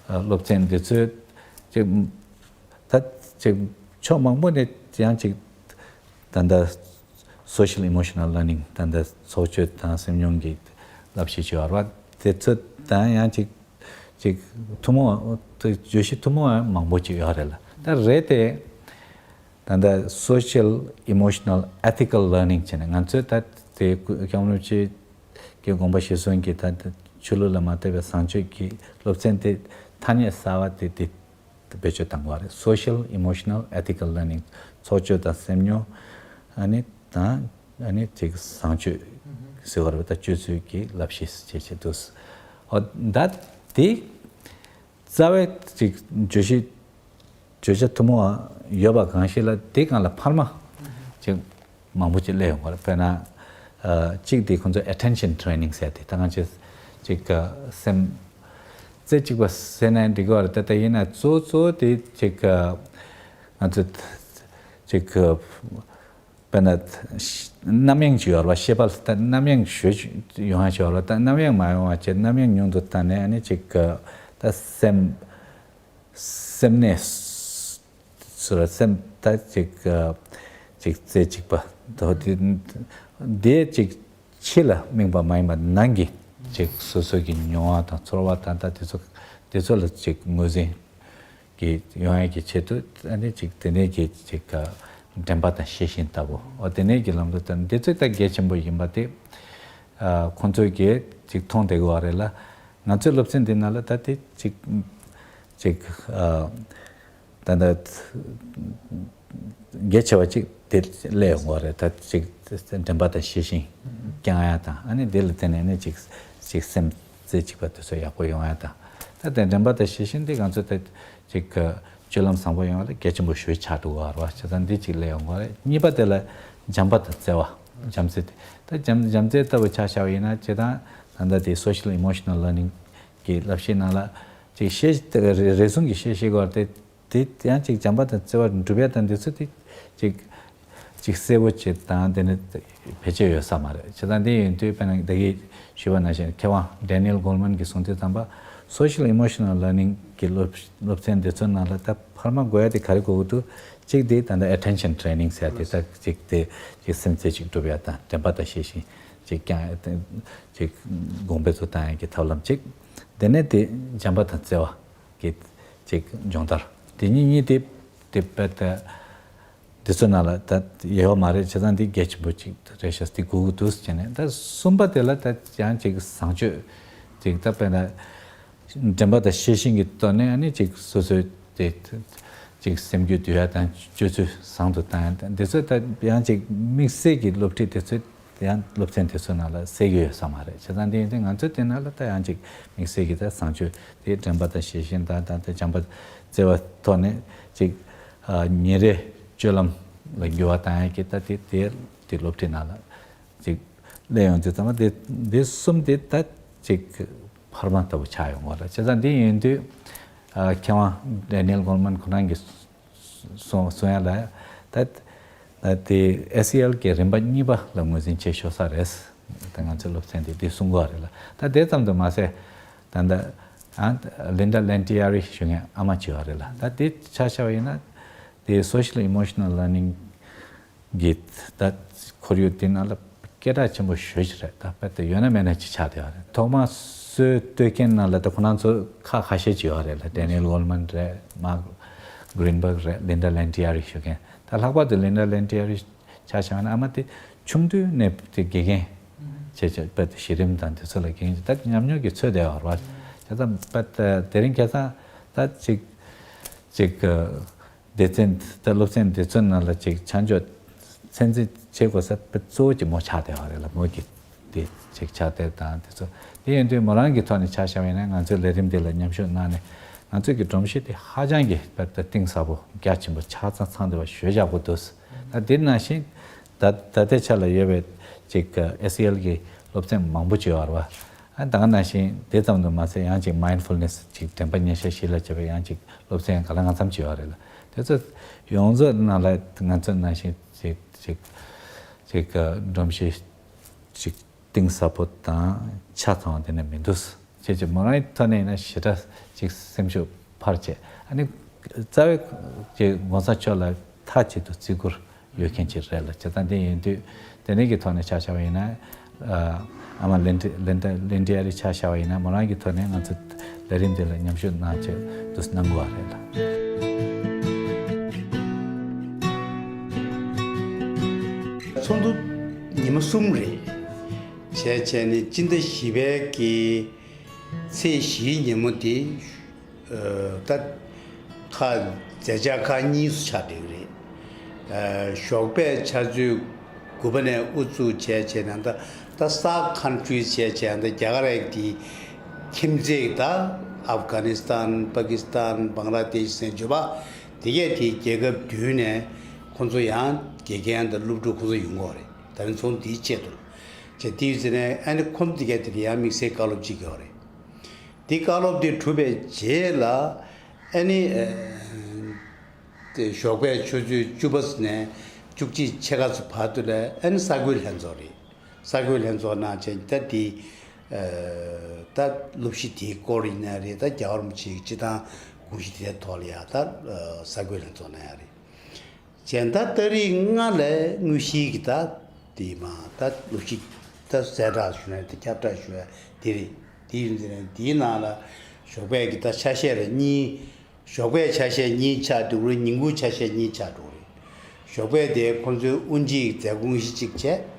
སློབ་ཚན་འདི་ཚོས་ཅིག་ད་ཅིག་ཕྱོགས་མང་པོ་ནས་ཡང་ཅིག་ད་ལྟ་social emotional learning ད་ལྟ་ཚོགས་སྤྱོད་དང་སེམས་མྱོང་གི་བསླབ་གཞི་ཅིག་ཡོད་རེད་བ། དེ་ཚོ་དང་ཡང་ཅིག་ཅིག་ཐུན་མོང་བརྗོད་གཞི་ཐུན་མོང་མང་པོ་ཅིག་ཡོད་རེད་ལ་ད་རེད་དེ། ད་ལྟ་social emotional ethical learning བྱས་ནས་ང་ཚོས་ད་དེ་སྐྱབས་མགོན་རིན་པོ་ཆེ་གི་དགོངས་པ་གཞིར་བཟུང་གིས་ད་ཆོས་ལུགས་ལ་མ་ལྟོས་པའི་བཟང་སྤྱོད་ཀྱི་སློབ་ཚན་དེ་ཐ་སྙད་གསར་བ་དེ་དེ་བེད་སྤྱོད་བཏང་བ་རེད། social emotional ethical learning ཚོགས་སྤྱོད་དང་སེམས་མྱོང་ཨ་ནི་དང་ཨ་ནི་ཅིག་བཟང་སྤྱོད་ཟེར་བ་རེད་ད་སྤྱོད་ཚུལ་གྱི་བསླབ་གཞི་བྱེད་བྱེད་དུས་འོ་ད་དེ། རྩ་བའི་ཅིག་བརྗོད་གཞི་བརྗོད་བྱ་ཐུན་མོང་ཡོད་པ་གང་ཞིག་ལ་དེ་སྒང་ལ་འཕར་མ་ཅིག་མང་པོ་ཅིག་སླེབས་ཡོང་གི་རེད། དཔེར་ན་ཨ་གཅིག་དེ་ཁོང་ཚོ་attention training ཟེར་དེ་ད་ང་ཚོས་ཅིག་སེམས་རྩེ་གཅིག་པ་ཟེར་ན་འགྲིག་གི་རེད། ད་ད་ཡིན་ན་གཙོ་གཙོ་དེ་ཅིག་ང་ཚོ་ཅིག་དཔེར་ན་རྣམ་གཡེང་ཅིག་ཡོད་རེད་བ། ཤེས་པ་ལ་ད་རྣམ་གཡེང་ཞེ་ཡོང་ཡ་ཅིག་ཡོད་རེད་བ། ད་རྣམ་གཡེང་མ་ཡོང་བ་བྱས་རྣམ་གཡེང་ཉུང་དུ་བཏང་ནས་ཨ་ནི་ཅིག་ད་སེམས་སེམས་གནས་སུ་ལ་སེམས་ད་ཅིག་ཅིག་རྩེ་གཅིག་པ་དོ་དེ་དེ་ཅིག་ཕྱི་ལ་དམིགས་པ་མ་ཡིན་པ་ནང་གི་ཅིག་སོ་སོ་གི་མྱོང་བ་དང་ཚོར་བ་དང་ད་དེ་ཚོ་དེ་ཚོ་ལ་ཅིག་ངོས་འཛིན། གི་ཡོང་ཡ་གི་ཆེད་དུ་ཨ་ནི་ཅིག་དེ་ནས་ཀྱི་ཅིག་དྲན་པ་དང་ཤེས་བཞིན་ལྟ་བུ་འོ་དེ་ནས་ཀྱི་ལམ་དུ་ད་འདི་ཚོ་ད་གལ་ཆེན་པོ་ཡིན་པ་དེ་ཁོང་ཚོས་ཀྱི་ཅིག་མཐོང་བསྡད་དགོས་པ་རེད་ལ། ང་ཚོའི་སློབ་ཚན་འདི་ནང་ལ་ད་དེ་ཅིག་ཅིག་ད་ལྟ་གལ་ཆེ་བ་ཅིག་དེ་སླེབས་ཡོང་གི་རེད། ད་ཅིག་དྲན་པ་དང་ཤེས་བཞིན་བསྐྱང་ཡ་དང་ཨ་ནི་དེ་ལ་བརྟེན་ནས་ཨ་ནི་ཅིག་ཅིག་སེམས་རྩེ་གཅིག་པ་དེ་ཚོ་ཡག་པོ་ཡོང་ཡ་དང་ད་དེ་དྲན་པ་དང་ཤེས་བཞིན་དེ་ང་ཚོ་ད་ཅིག་སྤྱོད་ལམ་བཟང་པོ་ཡོང་བ་ལ་གལ་ཆེན་པོ་ཞུ་ཆགས་འདུག་བ་རེད་བ། བྱས་ཙང་འདི་གཅིག་ལས་ཡོང་གི་རེད། གཉིས་པ་དེ་ལ་བྱམས་པ་དང་བརྩེ་བ་བྱམས་བརྩེ་དེ་ད་བྱམས་བྱམས་བརྩེ་ལྟ་བུ་ཆ་བཞག་པ་ཡིན་ན་སྤྱིར་བཏང་ད་ལྟ་དེ་social emotional learning གི་བསླབ་གཞིའི་ནང་ལ་ཅིག་ཤེས་རེ་ཟུང་གི་ཤེས་ཤེས་དགོས་རེད་དེ། དེ་ཡང་ཅིག་བྱམས་པ་དང་བརྩེ་བ་འགྲུབ་ཡ་དང་འདི་ཚོ་དེ་ཅིག་ཅིག་གསལ་པོ་བྱེད་དང་དེ་ནི་བེད་སྤྱོད་ཡོད་ས་མ་རེད། བྱས་ཙང་དེ་ཡིན་དུས་དཔེར་ན་ད་གིན་ཞུས་པ་ནང་བཞིན་མཁས་དབང་Daniel Goleman གྱིས་གསུངས་དུས་ཙམ་པ་social emotional learning གི་སློབ་སློབ་ཚན་འདི་ཚོ་ནང་ལ་ད་འཕར་མ་དགོས་ཡ་དེ་ག་རེ་དགོས་ཀྱི་འདུག་གཅིག་དེ་ད་ལྟ་attention training ཟེར་ཡ་དེ་ད་གཅིག་དེ་ཅིག་སེམས་རྩེ་ཅིག་སྒྲུབ་ཡ་དང་དྲན་པ་དང་ཤེས་བཞིན་ཅིག་ཀྱང་ཅིག་དགོངས་པ་ཚོ་བཏང་ཡ་གི་ཐབས་ལམ་གཅིག་དེ་ནས་དེ་བྱམས་པ་དང་བརྩེ་བ། གི་ཅིག་སྦྱོང་བརྡར་དེ་གཉིས་གཉིས་དེ་དེ་དཔེ་དེ་འདི་ཚོ་ནང་ལ་ད་ཡོད་མ་རེད། བྱས་ཙང་འདི་གལ་ཆེན་པོ་ཅིག་རེད་ཤག་འདི་དགོས་ཀྱི་འདུག་ཟེར་ནས། ད་གསུམ་པ་དེ་ལ་ད་ཡང་ཅིག་བཟང་སྤྱོད་ཅིག་ད་དཔེར་ན་དྲན་པ་དང་ཤེས་བཞིན་གྱི་ཐོག་ནས་ཨ་ནི་ཅིག་སོ་སོའི་དེ་ཅིག་སེམས་རྒྱུད་བསྡུ་ཡ་དང་སྤྱོད་ཚུལ་བཟང་དུ་བཏང་ཡ་དང་འདི་ཚོ་ད་ཡང་ཅིག་དམིགས་བསལ་གྱི་སློབ་ཁྲིད་དེ་ཚོ། དེ་ཡང་སློབ་ཚན་དེ་ཚོའི་ནང་ལ་གསལ་གྱི་ཡོད་ས་མ་རེད། བྱས་ཙང་དེ་ཡིན་དུས་ང་ཚོ་དེ་ནང་ལ་ད་ཡང་ཅིག་དམིགས་བསལ་གྱི་ད་བཟང་སྤྱོད་དེ་དྲན་པ་དང་ཤེས་བཞིན་དང་ད་ལྟ་བྱམས་པ་བརྩེ་བ་ཐོག་ནས་ཅིག་ཨ་ཉིན་རེ་སྤྱོད་ལམ་ ལ་འགྱུར་བ་བཏང་ཡག་གི་ད་དེ་དེ་དེ་སློབ་ཁྲིད་ནང་ལ་ཅིག་སླེབས་ཡོང་དུས་ཙམ་པ་དེ་དེ་གསུམ་དེ་ད་ཅིག་འཕར་མ་ལྟ་བུ་ཆགས་ཡོང་གི་རེད། བྱས་ཙང་འདི་ཡིན་དུས་མཁས་དབང་Daniel Goleman ཁོ་རང་གིས་གསུང་གསུང་ཡ་ལ་ད་ད་དེ་ཨེ་སི་ཨེལ་གྱི་རིམ་པ་གཉིས་པ་ལ་ངོས་འཛིན་བྱེད་ཤོག་ས་རེད། ད་ང་ཚོའི་སློབ་ཚན་དེ་དེ་གསུང་གི་རེད་ལ། ད་དེ་ཙམ་དུ་མ་ཟད་ད་ད་ཨ་Linda Lantieri ཞུ་མཁན་ཨ་མ་བྱེད་པ་རེད་ལ། ད་དེ་ཆ་བཞག་པ་ཡིན་ན་དེ་social emotional learning གི་ད་ཁོར་ཡུག་དེ་ནང་ལ་སྐད་གྲགས་ཆེན་པོ་ཞེ་ཅིག་རེད། ད་དཔེ་དེ་ཡོད་ན་མེད་ན་ཅིག་ཆགས་བསྡད་ཡོད་རེད། ཐོག་མར་སྲོལ་གཏོད་མཁན་ནང་ལ་ད་ཁོ་རང་ཚོ་ཁག་ཁ་ཤས་ཅིག་ཡོད་རེད་ལ། Daniel Goleman རེད། Mark Greenberg རེད། Linda Lantieri ཞུ་མཁན། ད་ལྷག་པར་དུ་Linda Lantieri ཆ་བཞག་ན་ཨ་མ་དེ་ཆུང་དུས་ནས་དེ་དགེ་རྒན་བྱས་བྱས་དཔེ་དེ་གཞི་རིམ་དང་དེ་ཚོ་ལ་དགེ་རྒན་ད་ཉམས་མྱོང་གི་ཚོད་བསྡད་ཡོད་རེད་བ། དེ་ད་དཔེ་དེ་རིང་ཁ་སང་ད་ཅིག་ཅིག་སྡེ་ཚན་ད་སློབ་ཚན་དེ་ཚོའི་ནང་ལ་ཅིག་ཆ་འཇོག་ཚད་འཛིན་བྱེད་དགོས་ས་དཔེ་གཙོ་བོ་ཅིག་མོ་ཆགས་བསྡད་ཡོད་རེད་ལ། མོ་གི་དེ་ཅིག་ཕྱག་དེབ་དང་དེ་ཚོ་དེ་ཡིན་དུས་མོ་རང་གི་ཐོག་ནས་ཆ་བཞག་པ་ཡིན་ན་ང་ཚོའི་ལས་རིམ་འདི་ལ་མཉམ་ཞུགས་གནང་ནས་ང་ཚོའི་གི་སྒྲོམ་གཞི་དེ་ཧ་ཅང་གི་དཔེ་ད་གཏིང་ཟབ་པོ་རྒྱ་ཆེན་པོ་ཆ་ཚང་ཚང་བསྡད་པ་ཞེ་དྲག་པོ་འདུག་ད་དེ་ནང་བཞིན་ད་ད་ལྟའི་ཆ་ལ་ཡོད་པའི་ཅིག་ཨེ་སི་ཨེལ་གི་སློབ་ཚན་མང་པོ་ཅིག་ཡོད་རེད་བ། ཨ་ད་ག་ནང་བཞིན་དེ་ཙམ་དུ་མ་ཟད་ཡང་ཅིག་mindfulness ཅིག་དྲན་པ་ཉེར་ཞག་བཞི་ལ་བྱས་པའི་ཡང་ཅིག་སློབ་ཚན་ག་ལ་གང་འཚམ་ཅིག་ཡོད་རེད་ལ། དེ་ཚོ་ཡོངས་རྫོགས་ནང་ལ་ང་ཚོ་ནང་བཞིན་ཅིག་ཅིག་ཅིག་སྒྲོམ་གཞི་ཅིག་གཏིང་ཟབ་པོ་དང་ཆ་ཚང་བ་དེ་ནས་མི་འདུག་ཅེས་ཅིག་མོ་རང་གི་ཐོག་ནས་ཡིན་ན་ཞེ་དྲག་ཅིག་སེམས་ཤུགས་འཕར་བྱས། ཨ་ནི་རྩ་བའི་ཅིག་༸གོང་ས་མཆོག་ལ་མཐའ་གཅིག་ཏུ་བརྩི་བཀུར་ཡོད་མཁན་ཅིག་རེད་ལ། བྱས་ཙང་དེ་ཡིན་དུས་དེ་ནས་ཀྱི་ཐོག་ནས་ཆ་བཞག་པ་ཡིན་ན། ཨ་མ་ལིན་ཏི་ལིན་ཏི་ལིན་ཏི་ཨ་རི་ཆ་བཞག་པ་ཡིན་ན་མོ་རང་གི་ཐོག་ནས་ང་ཚོ་ལས་རིམ་འདི་ལ་མཉམ་ཞུགས་གནང་ཆེད་དུ་གནང་དགོས་པ་རེད་ལ། ཚོགས་འདུ་ཉི་མ་གསུམ་རེད། བྱས་བྱས་ནས་སྤྱི་ཟླ་བཞི་པའི་གི་ཚེས་བཞིའི་ཉིན་མོ་དེ། ད་ཁག་མཛད་འཆར་ཁག་གཉིས་སུ་ཆགས་བསྡད་ཀྱི་རེད། ཞོགས་པའི་ཆུ་ཚོད་དགུ་པ་ནས་དབུ་འཛུགས་བྱས་བྱས་ནས་ད་ད་SAARC countries བྱས་བྱས་ད་རྒྱ་གར་རིགས་དེ་ཁྱིམ་མཚེས་ད་ཨབ་གྷ་ནི་སི་ཐན་པ་ཀི་སི་ཐན་བང་ལ་དེཤ་ཟེར་འཇུ་བ་དེ་གས་དེ་རྒྱལ་ཁབ་བདུན་ནས་ཁོང་ཚོ་ཡང་དགེ་རྒན་དང་སློབ་ཕྲུག་ཁོང་ཚོ་ཡོང་གི་ཡོད་རེད། ད་རིང་ཚོགས་འདུ་དེའི་ཆེད་དུ་བྱས་དེ་ཡོད་ཟེར་ནས་ཨ་ནི་ཁོང་དེ་གས་དེ་ཡང་དམིགས་བསལ་བཀའ་སློབ་ཅིག་ཡོད་རེད། དེ་བཀའ་སློབ་དེ་གྲུབ་པའི་རྗེས་ལ་ཨ་ནི་ཨ་དེ་ཞོགས་པའི་ཆུ་ཚོད་བཅུ་པ་ནས་བཅུ་གཅིག་ཕྱེད་ཀ་ཚོ་བར་དུ་ལ་ཨ་ནི་གསར་འགོད་ལྷན་ཚོགས་རེད། གསར་འགོད་ལྷན་ཚོགས་གནང་བྱས་ད་དེ་ཨ་ད་སློབ་གཞི་དེའི་སྐོར་ཡིན་ན་རེད། ད་རྒྱལ་བ་རིན་པོ་ཆེའི་སྤྱི་བཏང་དགོངས་གཞི་དེའི་ཐོག་ལ་ཡ་ད་ཨ་གསར་འགོད་ལྷན་ཚོགས་གནང་ཡ་རེད། གཞན་ད་ཏ་རིག་ལྔ་ལས་དངོས་གཞིའི་གི་ད་དེ་མ་ད་སློབ་གཞི་ད་གསལ་བསྒྲགས་ཞུ་ན་དེ་ཁྱབ་བསྒྲགས་ཞུ་ཡ་དེ་རེད། དེ་ཡིན་ཟེར་ན་དེའི་ནང་ལ་ཞོགས་པའི་གི་ད་ཆ་ཤས་ལ་གཉིས། ཞོགས་པའི་ཆ་ཤས་གཉིས་ཆགས་འགྲོ་གི་རེད། ཉིན་གུང་ཆ་ཤས་གཉིས་ཆགས་འགྲོ་གི་རེད། ཞོགས་པའི་དེ་ཁོང་ཚོའི་དབུ་འབྱེད་མཛད་དགོངས་གཞི་གཅིག་བྱས།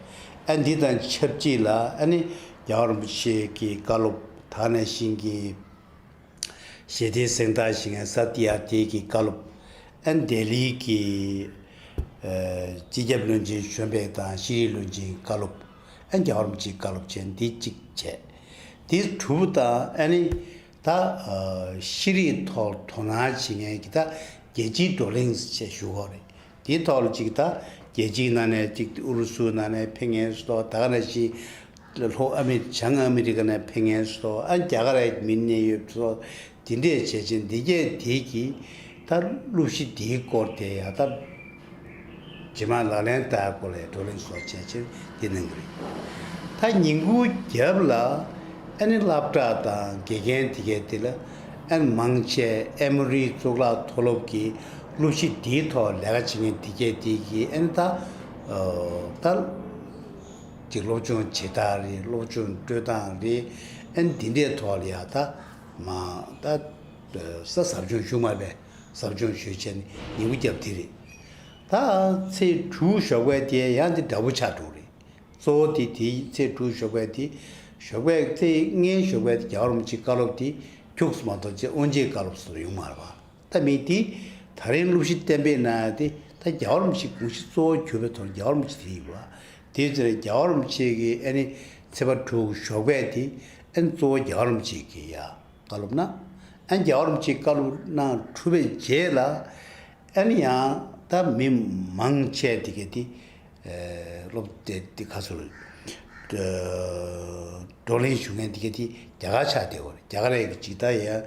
ཨ་འདི་དང་ཆབས་ཅིག་ལ་ཨ་ནི་རྒྱལ་བ་རིན་པོ་ཆེ་གི་བཀའ་སློབ་ད་ག་ནང་བཞིན་གྱི། ཞི་བདེའི་གཟེངས་རྟགས་ཞིག་ཡང་ས་ཏི་ཡ་དེ་གི་བཀའ་སློབ། ཨན་ལྡི་ལི་གི་སྤྱི་ཁྱབ་བློན་ཆེན་གཞོན་པའི་དང་ཤེས་རིག་བློན་ཆེན་བཀའ་སློབ། ཨན་རྒྱལ་བ་རིན་པོ་ཆེའི་བཀའ་སློབ་ཆེན་འདི་གཅིག་བྱས། འདི་གྲུབ་དང་ཨ་ནི་ད་ཤེས་རིག་ཐོག་དོ་སྣང་བྱེད་མཁན་གྱི་ད་རྒྱལ་སྤྱིའི་བགྲོ་གླེང་ཞེས་ཞུ་གི་རེད། དེའི་ཐོག་ལ་ཅིག་ད་རྒྱལ་སྤྱིའི་ནང་ནས་ཅིག་ཨུ་རུ་སུའི་ནང་ནས་ཕེབས་མཁན་སོགས་ད་ག་ནང་བཞིན་ལྷོ་ཨ་མི་བྱང་ཨ་མི་རི་ཀ་ནས་ཕེབས་མཁན་སོགས་ཨ་རྒྱ་གར་ཡ་མི་གནད་ཡོད་སོགས་དེ་འདྲས་བྱས་ཕྱིན་འདི་གས་དེ་གི་ད་སློབ་གཞི་དེའི་སྐོར་དེ་ཡ་ད་རྗེས་མ་ལག་ལེན་བསྟར་སྐོར་ལ་བགྲོ་གླེང་སོགས་བྱས་ཕྱིན་དེ་གནང་གི་རེད། ད་ཉིན་གུང་རྒྱབ་ལ་ཨ་ནི་སློབ་གྲྭ་དང་དགེ་རྒན་དེ་གས་དེ་ལ་ཨ་ནི་མང་ཆེ་ཨེ་མོ་རི་གཙུག་ལག་མཐོ་སློབ་ཀྱི་སློབ་གཞི་དེའི་ཐོག་ལས་ཀ་བྱེད་མཁན་དེ་གས་དེ་གི་ཨ་ནི་ད་ད་ཅིག་སློབ་སྦྱོང་བྱེད་སྟངས་རེད། སློབ་སྦྱོང་སྤྲོད་སྟངས་རེད། ཨ་ནི་འདི་འདྲའི་ཐོག་ལ་ཡ་ད་མ་ད་ས་ཟབ་སྦྱོང་ཞུ་མ་པས་ཟབ་སྦྱོང་ཞུས་བྱས་ནས་ཉིན་གུང་རྒྱབ་དེ་རེད། ད་ཚེས་དྲུག་ཞོགས་པའི་དེ་ཡང་དེ་འདྲ་པོ་ཆགས་འགྲོ་རེད། གཙོ་བོ་དེ་དེའི་ཚེས་དྲུག་ཞོགས་པའི་དེ་ཞོགས་པའི་ཚེས་ལྔའི་ཞོགས་པའི་དེ་རྒྱལ་བ་རིན་པོ་ཆེའི་བཀའ་སློབ་དེ་ཁྱུགས་སུ་མ་གཏོགས་ཅེས་དབུ་འབྱེད་བཀའ་སློབ་སོགས་ཡོང་མ་རེད་པ། ད་མི་དེ་ད་རིང་སློབ་གཞི་གཏན་འབེབས་གནང་ཡ་དེ་ད་རྒྱལ་བ་རིན་པོ་ཆེའི་དགོངས་གཞི་གཙོ་བོ་གྱུར་པའི་ཐོག་རྒྱལ་བ་རིན་པོ་ཆེ་དེ་ཡིན་པ། དེ་ཚོ་རྒྱལ་བ་རིན་པོ་ཆེ་གི་ཨ་ནི་ཚེས་པ་དྲུག་ཞོགས་པའི་དེ་ཨ་ནི་གཙོ་བོ་རྒྱལ་བ་རིན་པོ་ཆེ་གི་ཡ་བཀའ་སློབ་གནང་། ཨ་ནི་རྒྱལ་བ་རིན་པོ་ཆེའི་བཀའ་སློབ་གནང་གྲུབ་པའི་རྗེས་ལ་ཨ་ནི་ཡང་ ད་མི་མང་ཆེ་དེ་ག་དེ་སློབ་དེ་དེ་ཁ་སོ་བགྲོ་གླེང་ཞུ་མཁན་དེ་ག་དེ་རྒྱ་གར་ཆགས་བསྡད་ཡོད་རེད། རྒྱ་གར་ཡི་ཅིག་ད་ཡང་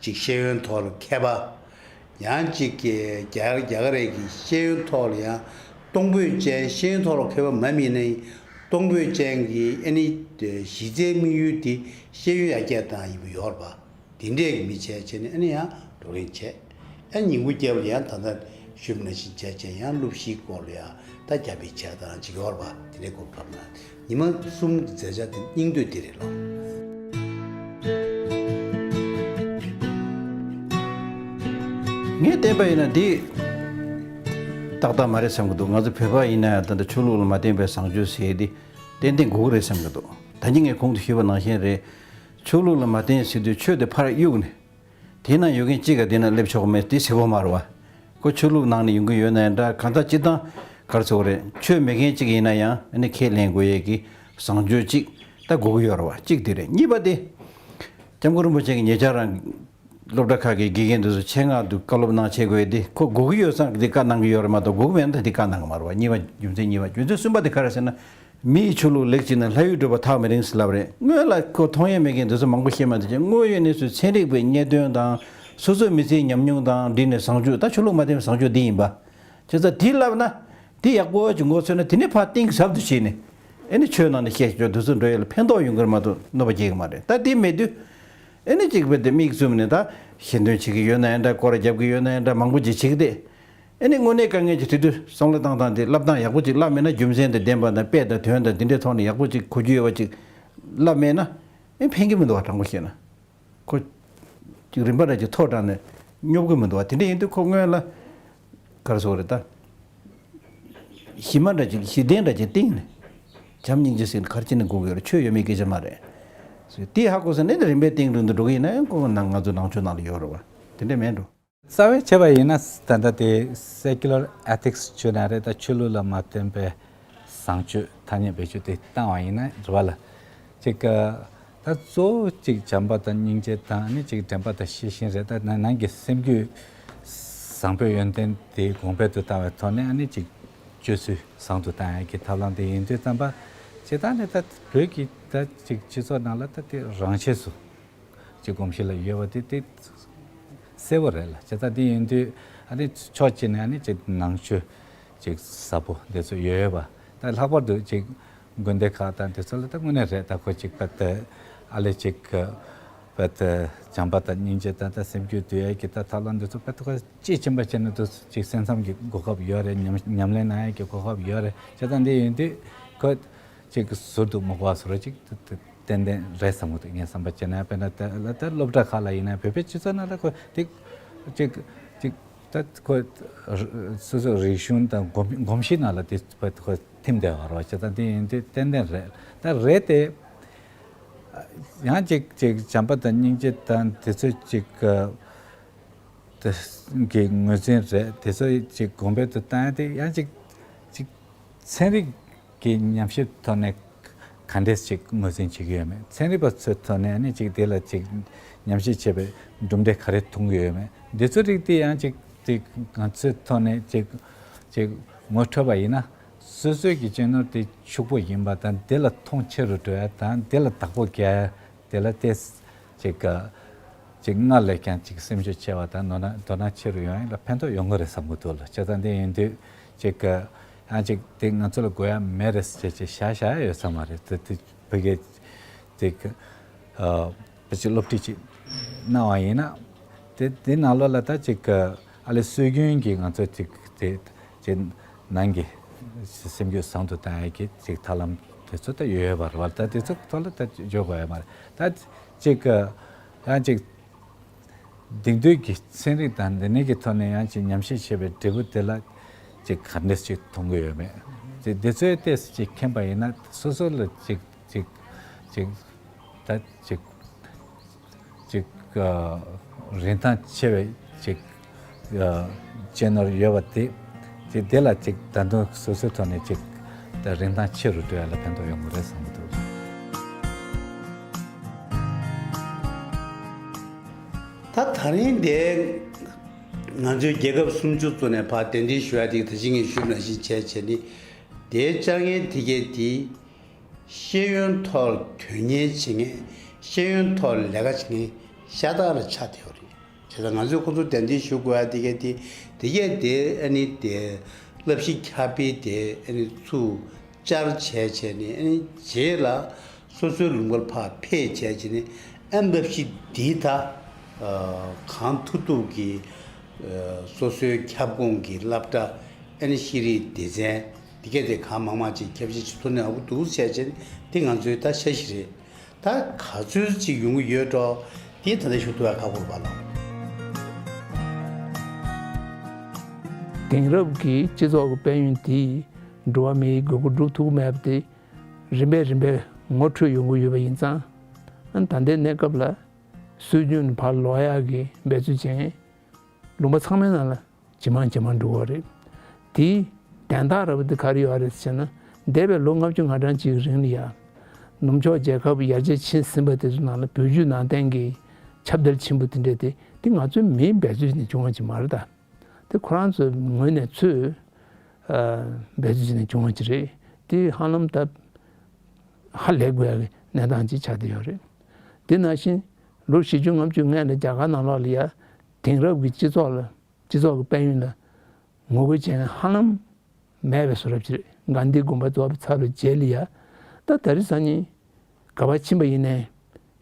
ཅིག་ཤེས་ཡོན་ཐོག་ལ་མཁས་པ། ཡང་ཅིག་གི་རྒྱ་རྒྱ་གར་ཡི་གི་ཤེས་ཡོན་ཐོག་ལ་ཡང་གཏོང་ཕོད་ཅན། ཤེས་ཡོན་ཐོག་ལ་མཁས་པ་མ་མིན་ནའི་གཏོང་ཕོད་ཅན་གྱི་ཨ་ནི་གཞི་རྩའི་དམིགས་ཡུལ་དེ་ཤེས་ཡོན་ཡར་རྒྱས་བཏང་ཡིན་པ་ཡོད་རེད་པ། དེ་འདྲས་ཀྱི་མི་བྱས་བྱས་ནས་ཨ་ནི་ཡང་བགྲོ་གླེང་བྱས། ཨ་ཉིན་གུང་རྒྱབ་ལ་ཡང་ད་ལྟ་ཞུས་པ་ནང་བཞིན་བྱས་བྱས་ཡང་སློབ་གཞིའི་སྐོར་ལ་ཡང་ད་རྒྱ་བོད་བྱས་དང་ཅིག་ཡོད་རེད་པ། དེ་འདྲས་སྐོར་བབས་ན་ཉི་མ་གསུམ་གྱི་མཛད་འཆར་དེ་སྙིང་བསྡུས་དེ་རེད་ལགས། ངས་བལྟས་པ་ཡིན་ན་འདི་ཏག་ཏག་མ་རེད་བསམ་གྱི་འདུག་ང་ཚོ་བོད་པ་ཡིན་ན་ཡང་ད་ལྟ་ཆོས་ལུགས་ལ་མ་བརྟེན་པའི་བཟང་སྤྱོད་ཟེར་ཡས་འདི་ཏན་ཏན་དགོས་ཀྱི་རེད་བསམ་གྱི་འདུག་ད་གིན་ངས་གོང་དུ་ཞུས་པ་ནང་བཞིན་རེད། ཆོས་ལུགས་ལ་མ་བརྟེན་ཟེར་དུས་ཆོས་དེ་ཕར་གཡུགས་ནས། དེའི་ནང་ཡོད་མཁན་གཅིག་ག་དེ་ན་སླེབས་ཆོག་མེད་དེ་ཟེར་གོ་མ་རེད་བ། ཁོ་ཆོས་ལུགས་ནང་ནས་ཡོང་གི་ཡོད་ན་ཡང་འདྲ། གང་ལྟར་སྤྱིར་བཏང་ག་རེ་ཟེར་དགོས་རེད། ཆོས་མེད་མཁན་གཅིག་ཡིན་ན་ཡང་ཨ་ནི་ཁས་ལེན་དགོས་ཡས་ཀྱི་བཟང་སྤྱོད་གཅིག་ད་དགོས་ཀྱི་ཡོད་རེད་བ། གཅིག་དེ་རེད། གཉིས་པ་དེ། སྐྱབས་མགོན་རིན་པོ་ཆེ་གིས་ཉེ་ཆར་རང་སློབ་གྲྭ་ཁག་གི་དགེ་རྒན་དེ་ཚོ་ཆེད་མངགས་དུ་བཀའ་སློབ་གནང་བྱེད་དགོས་ཡས་དེ་ཁོ་དགོས་ཀྱི་ཡོད་ཙང་དེ་བཀའ་གནང་གི་ཡོད་རེད་མ་གཏོགས་དགོས་ཀྱི་མེད་ན་ད་དེ་བཀའ་གནང་གི་མ་རེད་བ། གཉིས་པ་རྒྱུ་མཚན་གཉིས་པ། རྒྱུ་མཚན་གསུམ་པ་དེ་ག་རེ་ཟེར་ན། མིའི་ཆོས་ལུགས་ལེགས་བྱས་ན་ལྷ་ཡུལ་སྒྲུབ་པ་ཐག་མི་རིང་ཟེར་ལབ་རེད། སྔོན་ལ་ཁོ་མཐོང་ཡས་མེད་མཁན་དེ་ཚོ་མང་པོ་ཤེས་མ་ཐུབ་ཀྱང་དངོས་ཡོད་གནས་ཚུལ་ཚན་རིག་པའི་རྙེད་དོན་དང་སོ་སོའི་མི་ཚེའི་ཉམས་མྱོང་དང་བསྒྲིལ་ནས་བཟང་སྤྱོད་ད་ཆོས་ལུགས་མ་བརྟེན་པའི་བཟང་སྤྱོད་འདི་ཡིན་པ། བྱས་ཙང་དེ་ལབ་ན་དེ་ཡག་པོ་ཅིག་མགོ་ཚོས་ན་དེ་ནས་ཕར་གཏིང་ཟབ་ཏུ་ཕྱིན་ནས་ཨེ་ནི་ཆོས་ནང་ནས་བཤད་ཆོག་དེ་ཚོ་འགྲོ་ཡས་ལ་ཕན་ཐོགས་ཡོང་གི་རེད་མ་གཏོགས་གནོད་པ་སྐྱེལ་གི་མ་རེད། ད་དེ་མེད་དུས་ཨེ་ནི་གཅིག་པ་དེ་མིག་བཙུམ་ནས་ད་ཞལ་འདོན་བྱེད་ཀྱི་ཡོད་ན་ཡང་འདྲ། སྐོར་ར་རྒྱབ་ཀྱི་ཡོད་ན་ཡང་འདྲ། མང་པོ་ཅིག་བྱེད་ཀྱི་བསྡད། ཨེ་ནི་དངོས་གནས་དཀའ་ངལ་གྱི་དེ་དུས་བསམ་བློ་བཏང་སྟངས་དེ་བསླབ་སྟངས་ཡག་པོ་ཅིག་བསླབ་མེད་ན་རྒྱུ་མཚན་དང་ལྡན་པ་དང་དཔེ་དང་དོན་དང་དེ་འདྲའི་ཐོག་ནས་ཡག་པོ་ཅིག་གོ་རྒྱུ་ཡོད་པ་ཅིག་བསླབ་མེད་ན་ཨེ་ཕན་གྱི་མི་འདུག་བ། དྲང་པོ་བཤད་ན་ཁོ་ཅིག་རིམ་པ་འདྲ་ཅིག་མཐོ་དྲགས་ནས་སྙོབ་གི་མི་འདུག་བ། དེ་འདྲ་ཡིན་དུས་ཁོ་སྔོན་ལ་ག་རེ་ཟེར་དགོས་རེད་ད། གཞི་མ་འདྲ་ཅིག་གཞི་རྟེན་འདྲ་ཅིག་བཏིང་ནས་བྱམས་སྙིང་རྗེ་ཟེར་ནས་ག་རེ་བྱས་ནས་སྒུག་གི་ཡོད་རེད། ཆོས་ཡོད་མེད་སྐད་ཆ་མ་རེད། དེ་ཧ་གོ་སོང་ན་ནི་རིམ་པས་བཏིང་རིང་དུ་འགྲོ་གི་ཡིན་ན་ཡང་ཁོ་ནང་ང་ཚོ་ནང་ཆོས་ནང་ལ་ཡོད་རེད་བ། དེ་འདྲ་མེད་འགྲོ། རྩ་བའི་བྱས་པ་ཡིན་ན་ད་ལྟ་དེ་secular ethics བརྗོད་ན་རེད། ད་ཆོས་ལུགས་ལ་མ་བརྟེན་པའི་བཟང་སྤྱོད་ཐ་སྙད་བེད་སྤྱོད་དེ་བཏང་བ་ཡིན་ན་རེད་བ་ལ། ཅིག་ད་གཙོ་བོ་ཅིག་བྱམས་པ་དང་སྙིང་རྗེ་དང་ནི་ཅིག་དྲན་པ་དང་ཤེས་བཞིན་རེད། ད་ནང་གི་སེམས་རྒྱུད་བཟང་པོའི་ཡོན་ཏན་དེ་གོང་འཕེལ་དུ་བཏང་བའི་ཐོག་ནས་ཨ་ནི་ཅིག་སྤྱོད་ཚུལ་བཟང་དུ་བཏང་ཡག་གི་ཐབས་ལམ་དེ་ཡིན་དུས་ཙམ་པ། སྤྱིར་བཏང་ནས་ད་བོད་ཀྱི་ད་ཅིག་སྤྱི་ཚོགས་ནང་ལ་ད་དེ་རང་ཆས་སུ་ཅིག་གོམས་གཤིས་ལ་ཡོད་པ་དེ་དེ་གསལ་པོ་རེད་ལ། བྱས་ཙང་དེ་ཡིན་དུས་ཨ་ནི་ཕྱོགས་གཅིག་ནས་ཨ་ནི་ཅིག་ནང་ཆོས་ཅིག་ཟབ་པོ་དེ་ཚོ་ཡོད་ཡོད་པ། ད་ལྷག་པར་དུ་ཅིག་དགོན་སྡེ་ཁག་དང་དེ་ཚོ་ལ་ད་དངོས་གནས་རེད། ད་ཁོ་ཅིག་པད་ཨ་ལེ་ཅིག་པད་བྱམས་པ་དང་སྙིང་རྗེ་དང་ད་སེམས་རྒྱུད་འདུལ་ཡས་ཀྱི་ད་ཐབས་ལམ་དེ་ཚོ་པད་ཁོ་དཔྱིས་ཕྱིན་པ་བྱས་ན་དུ་ཅིག་སེམས་ཙམ་གྱི་གོ་སྐབས་ཡོད་རེད། ཉམས་ཉམས་ལེན་གནང་ཡས་ཀྱི་གོ་སྐབས་ཡོད་རེད། བྱས་ཙང་དེ་ཡིན་དུས་ཁོ་ཅིག་ཟུར་དུ་མ་དགོས་པ་བཟོ་འདྲ་ཅིག་ཏན་ཏན་རེད་བསམ་གྱི་འདུག་ངས་བསམ་པ་བྱས་ན། དཔེར་ན་དེ་ལ་ད་སློབ་གྲྭ་ཁག་ལ་ཡིན་ན་བོད་པའི་སྤྱི་ཚོགས་ནང་ལ་ཁོ་དེ་ཅིག་ཅིག་ད་ཁོ་སོ་སོའི་རིག་གཞུང་དང་གོམས་གོམས་གཤིས་ནང་ལ་དེ་ཁོ་ཐིམ་བསྡད་པ་རེད་བ། བྱས་ཙང་དེ་ཡིན་དུས་ཏན་ཏན་རེད། ད་རེད་དེ་ཡང་ཅིག་ཅིག་བྱམས་པ་དང་སྙིང་རྗེ་དང་དེ་ཚོ་ཅིག་དེ་གི་ངོས་འཛིན་རེད། དེ་ཚོ་ཅིག་གོང་འཕེལ་དུ་བཏང་ཡ་དེ་ཡང་ཅིག་ཅིག་ཚན་རིག་གི་ཉམས་ཞིབ་ཐོག་ནས་ག་འདྲས་ཅིག་ངོས་འཛིན་བྱེད་ཀྱི་ཡོད་མེད། ཚན་རིག་པ་ཚོའི་ཐོག་ནས་ཨ་ནི་ཅིག་དེ་ལ་ཅིག་ཉམས་ཞིབ་བྱས་པའི་གྲུབ་འབྲས་ག་རེ་མཐོང་གི་ཡོད་མེད། འདི་ཚོ་རིགས་དེ་ཡང་ཅིག་ཅིག་ང་ཚོའི་ཐོག་ནས་ཅིག་ཅིག་ངོ་འཕྲོད་པ་ཡིན་ན། སོ་སོའི་གི་གཅེས་ནོར་དེ་ཕྱུག་པོ་ཡིན་པ་དང་དེ་ལ་མཐོང་ཆེ་རུ་འགྲོ་ཡ་དང་དེ་ལ་བདག་པོ་རྒྱག་ཡ་དེ་ལ་ཏེ་ཅིག་ག་ཅིག་སྔར་ལས་ཀྱང་ཅིག་སེམས་ཤུགས་ཆེ་བ་དང་དོ་སྣང་དོ་སྣང་ཆེ་རུ་ཡོང་ཡ་ལ་ཕན་ཐོགས་ཡོང་གི་རེད་བསམ་གྱི་འདུག་ལ། བྱས་ཙང་དེ་ཡིན་དུས་ཅིག་ག་ཡང་ཅིག་དེ་ང་ཚོ་ལ་དགོས་ཡ་མེད་རེད་ཟེར་ཅིག་བཞག་བཞག་ཡ་ཡོད་ས་མ་རེད། དེ་དེ་ཕ་གི་ཅིག་ཨ། ཕལ་ཆེར་སློབ་ཁྲིད་ཅིག་གནང་བ་ཡིན་ན། དེ་དེ་ནང་ལོགས་ལ་ད་ཅིག་ཨ་ལེ་སྲོལ་རྒྱུན་གྱི་ང་ཚོ་ཅིག་དེ་ཅིག་ནང་གི་སེམས་རྒྱུད་བཟང་དུ་བཏང་ཡས་ཀྱི་ཅིག་ཐབས་ལམ་དེ་ཚོ་ད་ཡོད་ཡོད་པ་རེད་བ། ད་དེ་ཚོ་ཐོག་ལ་ད་འཇོག་དགོས་ཡ་མ་རེད། ད་ཅིག་ཡང་ཅིག་དེང་དུས་ཀྱི་ཚན་རིག་དང་འདི་ནས་ཀྱི་ཐོག་ནས་ཡང་ཅིག་ཉམས་ཞིབ་བྱས་པའི་འབྲས་བུ་དེ་ལ་ཅིག་ག་འདྲས་ཅིག་མཐོང་གི་ཡོད་མེད། ཅིག་དེ་ཚོའི་ལྟས་སུ་ཅིག་མཁྱེན་པ་ཡིན་ན་སོ་སོ་ལ་ཅིག་ཅིག་ཅིག་ད་ཅིག་ཅིག་ཨ་རིན་ཐང་ཆེ་བའི་ཅིག་ཨ་གཅེས་ནོར་ཡོད་པ་དེ་ཅིག་དེ་ལ་ཅིག་ད་དུང་སོ་སོའི་ཐོག་ནས་ཅིག་ད་རིན་ཐང་ཆེ་རུ་འགྲོ་ཡ་ལ་ཕན་ཐོགས་ཡོང་གི་རེད་བསམ་གྱི་འདུག་ད་ད་རིང་འདི་ ང་ཚོའི་རྒྱལ་ཁབ་སུམ་ཅུ་གཙོ་ནས་ཕར་གདན་འདྲེན་ཞུ་ཡ་དེ་ད་གིན་ངས་ཞུས་ནང་བཞིན་བྱས་བྱས་ནི། དེའི་བཅར་མཁན་དེ་གས་དེ་ཤེས་ཡོན་ཐོག་དོན་གཉེར་བྱེད་མཁན། ཤེས་ཡོན་ཐོག་ལས་ཀ་བྱེད་མཁན་ཤ་སྟག་ལ་ཆགས་བསྡད་ཡོད་རེད། བྱས་ཙང་ང་ཚོས་ཁོ་ཚོ་གདན་འདྲེན་ཞུ་དགོས་ཡ་དེ་གས་དེ་དེ་གས་དེ་ཨ་ནི་དེ་བསླབ་གཞི་ཁྱབ་སྤེལ་དེ་ཨ་ནི་ཚུར་བཅར་བྱས་བྱས་ནས་ཨ་ནི་རྗེས་ལ་སོ་སོའི་ལུང་པར་ཕར་ཕེབས་བྱས་བྱས་ནས་ཨ་ནི་བསླབ་གཞི་འདི་ད་གང་ཐུབ་ཐུབ་ཀྱིས་སོ་སོའི་ཁྱབ་ཁོངས་ཀྱི་སློབ་གྲྭ་ཨ་ནི་ཤེས་རིག་སྡེ་ཚན་འདི་གས་དེ་གང་མང་མང་ཅིག་ཁྱབ་བསྒྲགས་བྱེད་ཐུབ་ན་ཡག་པོ་འདུག་བྱས་བྱས་ནས་དེ་ང་ཚོའི་ད་འཆར་གཞི་རེད། ད་ག་ཚོད་ཅིག་ཡོང་གི་ཡོད་འགྲོ། དེ་ད་ལྟ་ཞུ་ཐུབ་ཡ་ཁག་པོ་རེད་པ་ལགས། དེང་རབས་ཀྱི་སྤྱི་ཚོགས་ཀྱི་དཔལ་ཡོན་དེས་འགྲོ་བ་མིའི་དགོས་མཁོ་སྒྲུབ་ཐུབ་ཀྱི་མེད་པ་དེ་རིམ་པས་རིམ་པས་ངོ་འཕྲོད་ཡོང་གི་ཡོད་པ་ཡིན་ཙང་། ཨ་ནི་ད་ལྟའི་གནས་སྐབས་ལ་སྲོལ་རྒྱུན་ཕར་ལོག་ཡག་གི་འབད་རྩོལ་བྱེད་མཁན་ལུང་པ་ཚང་མའི་ནང་ལ་ཇེ་མང་ཇེ་མང་འགྲོ་གི་རེད། དེའི་དན་རྟགས་ར་བ་དེ་ག་རེ་ཡོད་རེད་ཟེར་ན། འདས་པའི་ལོ་ལྔ་བཅུ་ང་གྲངས་ཅིག་གི་རིང་ལ་ཡ། ནུབ་ཕྱོགས་རྒྱལ་ཁབ་ཡར་རྒྱས་ཕྱིན་ཟིན་པ་དེ་ཚོ་ནང་ལ་བོད་བརྒྱུད་ནང་བསྟན་གྱི་ཁྱབ་གདལ་ཆེན་པོ་དེ་འདྲས་དེ་དེ་ང་ཚོའི་མིའི་འབད་རྩོལ་བྱས་ནས་བྱུང་བ་ཅིག་མ་རེད་ད། དེ་ཁོ་རང་ཚོའི་ངོས་ནས་ཚུར་འབད་རྩོལ་བྱས་ནས་བྱུང་བ་ཅིག་རེད། དེ་ཧ་ལམ་ད་ཧ་ལས་དགོས་ཡག་གི་གནས་སྟངས་ཅིག་ཆགས་བསྡད་ཡོད་རེད། དེ་ནང་བཞིན་ལོ་བཞི་བཅུ་ལྔ་བཅུ་སྔོན་ལ་རྒྱ་གར་ནང་ལོགས་ལ་ཡ་དེང་རབས་ཀྱི་སྤྱི་ཚོགས་ལ། སྤྱི་ཚོགས་ཀྱི་དཔལ་ཡོན་ལ་ངོ་རྒོལ་བྱེད་མཁན་ཧ་ལམ་མེད་པའི་བཟོ་འདྲ་ཅིག་རེད། གྷན་དྷི་དགོངས་པ་རྫོགས་པའི་ཚར་བའི་རྗེས་ལ་ཡ། ད་དེ་རིང་སང་ཉིན་ག་པར་ཕྱིན་པ་ཡིན་ནའི།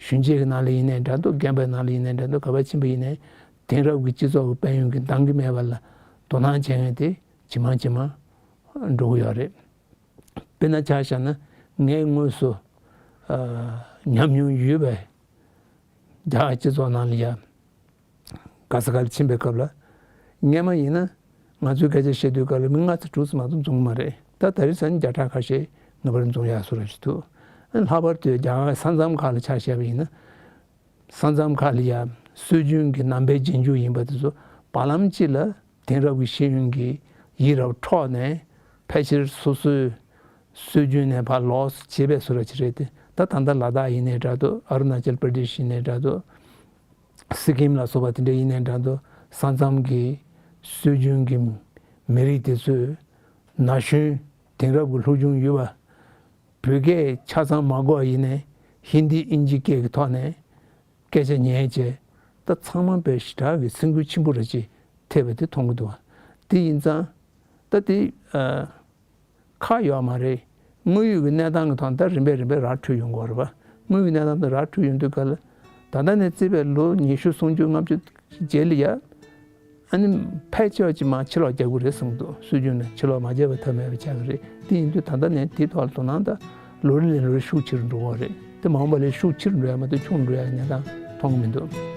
གཞོན་སྐྱེས་ཀྱི་ནང་ལ་ཡིན་ནའི་འདྲ་འདུག་རྒན་པའི་ནང་ལ་ཡིན་ནའི་འདྲ་འདུག་ག་པར་ཕྱིན་པ་ཡིན་ནའི་དེང་རབས་ཀྱི་སྤྱི་ཚོགས་ཀྱི་དཔལ་ཡོན་གྱིས་འདང་གི་མེད་པ་ལ་དོ་སྣང་བྱེད་མཁན་དེ་ཇེ་མང་ཇེ་མང་འགྲོ་གི་ཡོད་རེད། དཔེར་ན་ཆ་བཞག་ན་ངས་དངོས་སུ་ཨ་ཉམས་མྱོང་ཡོད་པའི་རྒྱ་གར་སྤྱི་ཚོགས་ནང་ལ་ཡ། ག་ས་ག་ལ་ཕྱིན་པའི་སྐབས་ལ། སྔོན་མ་ཡིན་ན་ང་ཚོའི་སྐད་ཆ་བཤད་དུས་སྐབས་ལ་མི་ལྔ་ཙམ་དྲུག་ཙམ་མ་གཏོགས་འཛོམས་མ་རེད། ད་དེ་རིང་སང་ཉིན་བརྒྱ་ཕྲག་ཁ་ཤས་ངེས་པར་འཛོམས་ཡག་བཟོ་འདྲ་ཞིག་འདུག་ཨ་ནི་ལྷག་པར་དུ་རྒྱ་གར་ས་མཚམས་ཁག་ལ་ཆ་བཞག་པ་ཡིན་ན། ས་མཚམས་ཁག་ལ་ཡ་སྲོལ་རྒྱུན་གྱི་ནང་པའི་རྗེས་འཇུག་ཡིན་པ་དེ་ཚོ་བར་ལམ་གཅིག་ལ་དེང་རབས་ཀྱི་ཤེས་ཡོན་གྱི་ཡིད་རབས་འཕྲོག་ནས་ཕལ་ཆེར་སོ་སོའི་སྲོལ་རྒྱུན་ནས་ཕར་ལོགས་སུ་བྱེད་པའི་བཟོ་འདྲ་ཅིག་རེད་དེ། ད་ད་ལྟ་ལ་དྭགས་ཡིན་ནའི་འདྲ་འདུག་ཨ་རུ་ན་ཅལ་པར་དེ་ཤི་ཡིན་ནའི་འདྲ་འདུག་སི་ཀིམ་ལ་སོགས་པ་དེ་འདྲ་ཡིན་ནའི་འདྲ་འདུག་ས་མཚམས་ཀྱི་སྲོལ་རྒྱུན་གྱི་མི་རིགས་དེ་ཚོས་ན་གཞོན་དེང་རབས་ཀྱི་སློབ་སྦྱོང་ཡོད་པ། བོད་སྐད་ཆ་ཚང་མ་གོ་བ་ཡིན་ནའི་ཧིན་དི་དབྱིན་ཇི་སྐད་ཀྱི་ཐོག་ནས་སྐད་ཆ་ཉན་བྱས། ད་ཚང་མ་དཔེ་ཞེ་དྲག་གི་སེམས་འགུལ་ཆེན་པོ་རེ་ཅིག་ཐེབས་པ་དེ་མཐོང་གི་འདུག་བ། དེ་ཡིན་ཙང་ད་དེ་ཨ། ཁག་ཡོད་མ་རེད། དངོས་ཡོད་ཀྱི་གནས་སྟངས་ཀྱི་ཐོག་ད་རིམ་པས་རིམ་པས་ར་འཕྲོད་ཡོང་གི་ཡོད་རེད་པ། དངོས་ཡོད་ཀྱི་གནས་སྟངས་དེ་ར་འཕྲོད་ཡོང་དུས་སྐབས་ལ། ད་ལྟ་ནས་བརྩིས་པའི་ལོ་ཉི་ཤུ་སུམ་ཅུ་ལྔ་བཅུ་རྗེས་ལ་ཡ། ཨ་ནི་ཕལ་ཆེ་བ་ཅིག་མར་ཕྱི་ལོགས་རྒྱག་དགོས་རེད་བསམ་གྱི་འདུག་སྲོལ་རྒྱུན་ནས་ཕྱི་ལོགས་མ་རྒྱག་པ་ཐབས་མེད་པ་ཆགས་ཀྱི་རེད། དེ་ཡིན་དུས་ད་ལྟ་ནས་དེའི་ཐོག་ལ་དོ་སྣང་ད་ལོ་རེ་ནས་ལོ་རེ་ཤུགས་ཆེ་རུ་འགྲོ་གི་རེད། དེ་མ་འོངས་པ་ལ་ཤུགས་ཆེ་རུ་འགྲོ་ཡ་མ་གཏོགས་ཆུང་རུ་འགྲོ་ཡ་གནས་སྟངས་མཐོང་གི་མི་འདུག